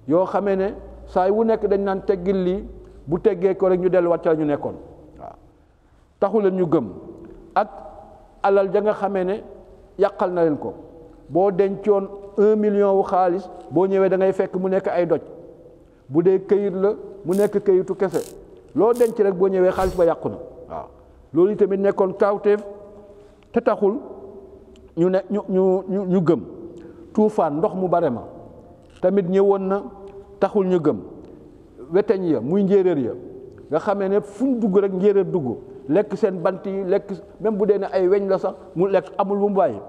yoo xamee ne saa wu nekk dañ naan teggil lii bu teggee ko rek ñu delluwaat ca la ñu nekkoon waaw taxul leen ñu gëm ak alal ja nga xamee ne yàqal na leen ko boo dencoon 1 million wu xaalis boo ñëwee da ngay fekk mu nekk ay doj bu dee këyit la mu nekk këyitu kese loo denc rek boo ñëwee xaalis ba yàqu na waaw loolu yi tamit nekkoon kaawteef te taxul ñu ne ñu gëm tuufaan ndox mu bare ma tamit ñëwoon na taxul ñu gëm weteñ ya muy njéeréer ya nga xamee ne fu ñu dugg rek njéeréer dugg lekk seen bant yi lekk même bu dee ne ay weñ la sax mu lekk amul bu mu bàyyi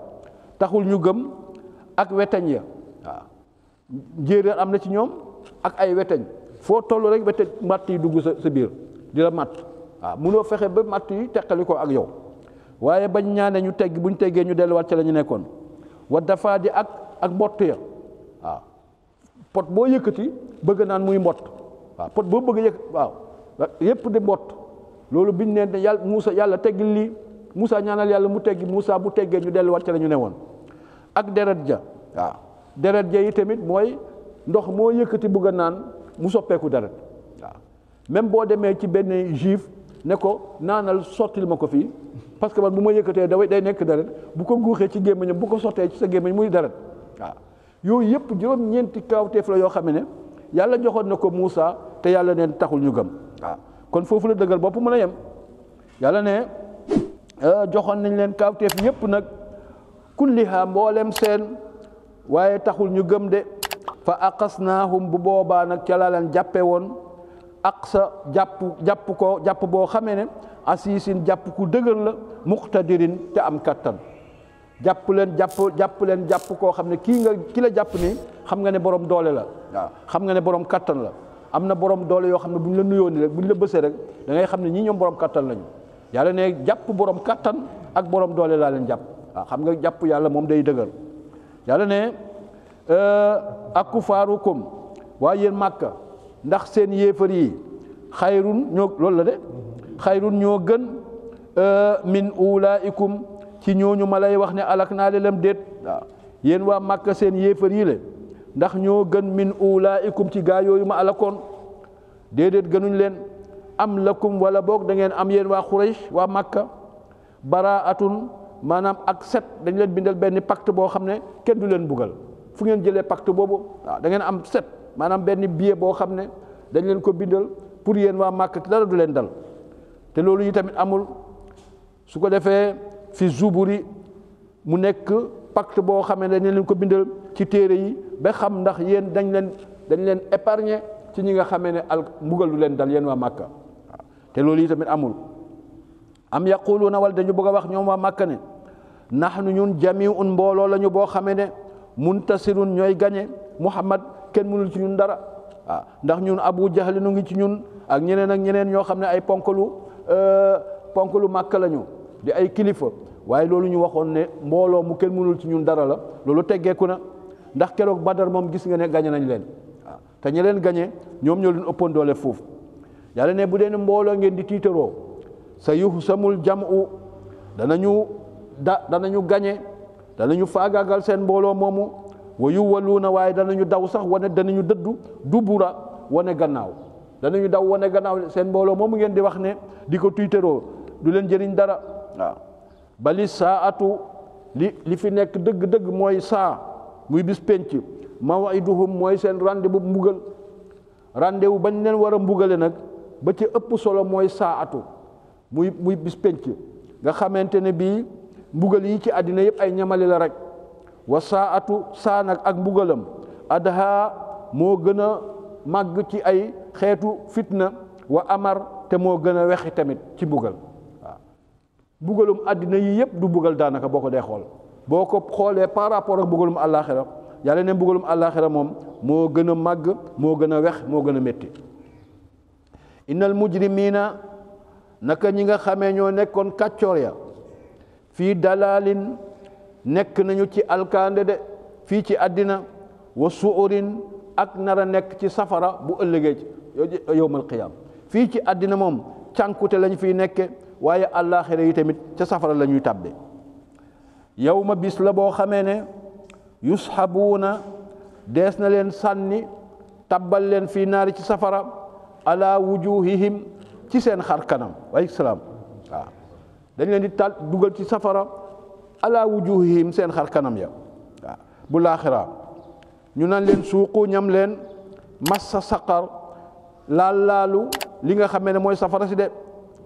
taxul ñu gëm ak weteñ ya waaw njéeréer am na ci ñoom ak ay weteñ foo toll rek weteñ matt yi dugg sa biir di la matt waaw munoo fexe ba matt yi teqali ko ak yow waaye bañ ñaane ñu tegg buñ teggee ñu delluwaat ci la ñu nekkoon wa dafaa di ak mbott ya waaw pot boo yëkkati bëgg naan muy mbott waaw pot boo bëgg yëkk waaw yépp di mbott loolu biñ ne yàlla Muusa yàlla teggil lii Muusa ñaanal yàlla mu teggi Muusa bu teggee ñu delluwaat ci la ñu ne woon ak deret ja waaw deret ja yi tamit mooy ndox moo yëkkati bëgg naan mu soppeeku deret waaw même boo demee ci benn juif ne ko naanal sottil ma ko fii parce que man bu ma yëkkatee day nekk deret bu ko guuxee ci gémmiñam bu ko sottee ci sa gémmiñ muy deret waaw yooyu yëpp juróom-ñeenti kaawteef la yoo xam ne yàlla joxoon na ko Muusa te yàlla neen taxul ñu gëm waaw kon foofu la dëggal bopp mën a yem yàlla ne joxoon nañ leen kaawteef yëpp nag kulliha mboolem seen waaye taxul ñu gëm de fa aqasnaahum bu boobaa nag ca la leen jàppe woon aqsa jàpp boo xamee ne asiisin jàpp ku dëgër la muqtadirin te am kattan jàpp leen koo xam ne ki la jàpp ni xam nga ne borom doole la waaw xam nga ne borom kattan la am na borom doole yoo xam ne bu ñu la nuyoo ni rek bu ñu la bësee rek da ngay xam ne ñii ñoom borom kattan lañu yàlla ne jàpp borom kattan ak borom doole laa leen jàpp waaw xam nga jàpp yàlla moom day dëgër yàlla ne akufaarukum waa yéen Màkka ndax seen yéefar yi xayrun ñoo loolu la de xayrun ñoo gën min ulaikum ci ñooñu ma lay wax ne alak naa leen déet waaw yéen waa Màkka seen yéefar yi le ndax ñoo gën min ulaikum ci gaa yooyu ma alakoon déedéet gënuñ leen am lakum wala boog da ngeen am yéen waa Quraysh waa Màkka baraatun maanaam ak set dañ leen bindal benn pacte boo xam ne kenn du leen bugal fu ngeen jëlee pacte boobu waaw da ngeen am set maanaam benn billet boo xam ne dañ leen ko bindal pour yéen waa Màkka dara du leen dal te loolu yi tamit amul su ko defee fi zuburi mu nekk pacte boo xam ne dañ leen ko bindal ci téere yi ba xam ndax yéen dañ leen épargner ci ñi nga xamee ne mbugal du leen dal yéen waa Màkka waaw te loolu yi tamit amul am yaquluuna wala dañu bëgg a wax ñoom waa Màkka ne nahnu ñun jamiun mbooloo lañu boo xamee ne muntasirun ñooy gañe Muhammad kenn mënul ci ñun dara waaw ndax ñun Abu Jahl nu ngi ci ñun ak ñeneen ñoo xam ne ay ponkalu Màkka lañu di ay kilifa waaye loolu ñu waxoon ne mbooloo mu kenn mënul ci ñun dara la loolu teggeeku na ndax keroog Badar moom gis nga ne gañe nañ leen waaw te ñi leen gañe ñoom ñoo leen ëppoon doole foofu yàlla ne bu dee ne mbooloo ngeen di tiitaroo sa yuhsamul jam'u danañu gañe danañu faagaagal seen mbooloo moomu wa yuwalluuna waaye danañu daw sax danañu dëddu dubura wane gannaaw danañu daw wane gannaaw seen mbooloo moomu ngeen di wax ne di ko tiitaroo du leen jëriñ dara waaw bali saatu li fi nekk dëgg-dëgg mooy saa muy bis penc maw'iduhum mooy seen rendez-vous mbugal rendez-vous bañ leen war a mbugale nag ba ci ëpp solo mooy saatu muy bis penc nga xamante ne bii mbugal yi ci àddina yëpp ay ñamali la rek wa saatu saa nag ak mbugalam adha moo gën a màgg ci ay xeetu fitna wa amar te moo gën a wexi tamit ci mbugal waaw mbugalum àddina yi yëpp du mbugal daanaka boo ko dee xool boo ko xoolee par rapport ak mbugalum àllaaxira yàlla ne mbugalum àllaaxira moom moo gën a màgg moo gën a wex moo gën a métti innal mujrimiina naka ñi nga xamee ñoo nekkoon kàccoor ya fii dalalin nekk nañu ci alkande de fii ci àddina wa suurin ak nara nekk ci safara bu ëllëgee ci yowmal qiyaam fii ci àddina moom cànkute lañ fiy nekke waaye àllaaxira yi tamit ca safara la ñuy tàbbe yawma bis la boo xamee ne yushabuuna dees na leen sànni tabbal leen fii naari ci safara ala wujuhihim ci seen xar kanam waaleykum salaam waaw dañ leen di dugal ci safara ala wujuhihim seen xar kanam ya waaw bu laaxira ñu naan leen suuqu ñam leen massa saqar laalu li nga xamee ne mooy safara si de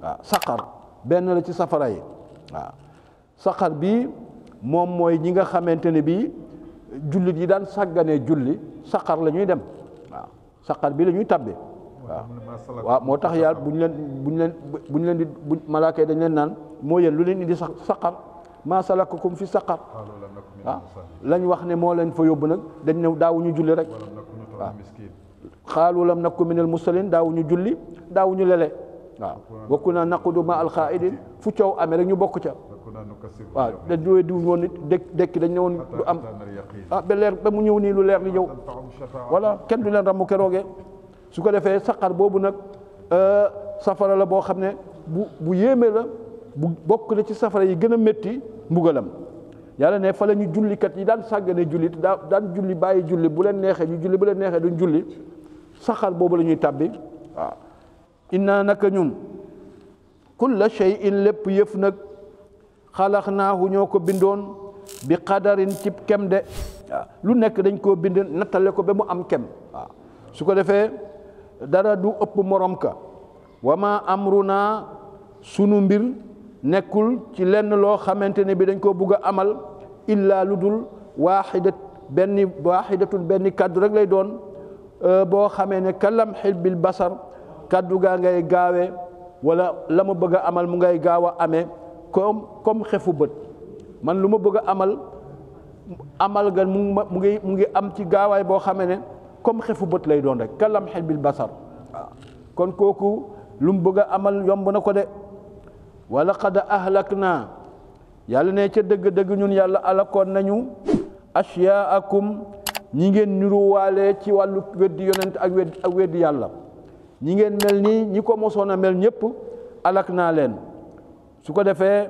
waaw saqar benn la ci safara yi waaw saqar bi moom mooy ñi nga xamante ne bii jullit yi daan sàgganee julli saqar la ñuy dem waaw saqar bi la ñuy tabbi waaw moo tax yàlla bu ñu leen di malaaka yi dañ leen naan moo yéen lu leen indi saqar maa salakakum fi saqar waaw lañ wax ne moo leen fa yóbbu nag dañ ne daawuñu julli rek waaw xaalu lam nakku minal musallin daawuñu julli daawuñu lele waaw bokku naa naqudu ma alxaidin fu coow amee rek ñu bokk ca waaw dañ dowe diw woon nit dekki dañ ne woon du am ba leer ba mu ñëw nii lu leer li ñëw voilà kenn du leen ramu keroogee su ko defee saqar boobu nag safara la boo xam ne bu yéeme la bu bokk na ci safara yi gën a métti mbugalam yàlla ne fa la ñu jullikat yi daan sàggane julli daan julli bàyyi julli bu leen neexee ñu julli bu leen neexee duñ julli saxar boobu la ñuy tàbbi waaw inna naka ñun kulla shay'in lépp yëf nag xalaqnaahu ñoo ko bindoon bi qadarin ci kem de waaw lu nekk dañ koo bind nattale ko ba mu am kem waaw su ko defee dara du ëpp morom ka wa ma amruna sunu mbir nekkul ci lenn loo xamante ne bi dañ koo bugg a amal illa lu dul waaxidatun benn kaddu rek lay doon boo xamee ne kalam xil bil basar kaddu gaa ngay gaawee wala la ma bëgg a amal mu ngay gaaw a amee comme xefu bët man lu ma bëgg a amal ga mu ngi am ci gaawaay boo xamee ne comme xefu bët lay doon rek kalam xil bil basar waaw kon kooku lu mu bëgg a amal yomb na ko de wala qad ahlak naa yàlla ne ca dëgg-dëgg ñun yàlla alakoon nañu ashyaakum ñi ngeen niruwaale ci wàllu weddi yonent ak weddi yàlla ñi ngeen mel nii ñi ko mosoon a mel ñëpp alak naa leen su ko defee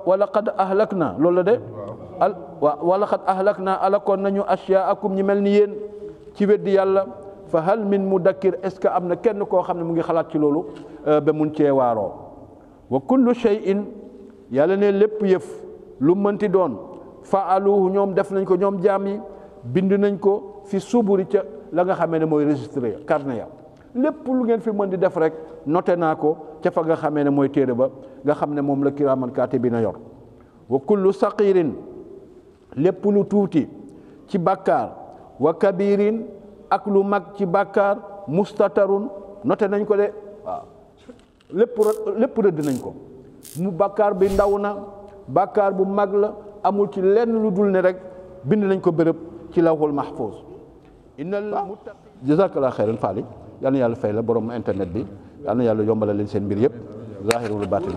wala qad ahlak naa loolu la de wala qad ahlak naa alakoon nañu ashyaakum ñi mel ni yéen ci weddi yàlla fa hal min mudakkir est-ce que am na kenn koo xam ne mu ngi xalaat ci loolu ba mun cee waaroo wa kullu shay'in yàlla ne lépp yëf lu mënti doon faaluhu ñoom def nañ ko ñoom jaam yi bind nañ ko fi suburi ca la nga xamee ne mooy registré carnet ya lépp lu ngeen fi mën di def rek noté naa ko ca fa nga xamee ne mooy téere ba nga xam ne moom la kiraaman kaatibiina yor wa kullu saqirin lépp lu tuuti ci bàkkaar wa kabirin ak lu mag ci bàkkaar mustatarun noté nañ ko de waaw lépp rëdd nañ ko mu bàkkaar bi ndaw na bàkkaar bu mag la amul ci lenn lu dul ne rek bind nañ ko bërëb ci lawhul mahfuz innal muttaqin jazakallahu xayran faali yal na yàlla fay la borom internet bi yal na yàlla yombalal leen seen mbir yëpp zaahiru lu baatin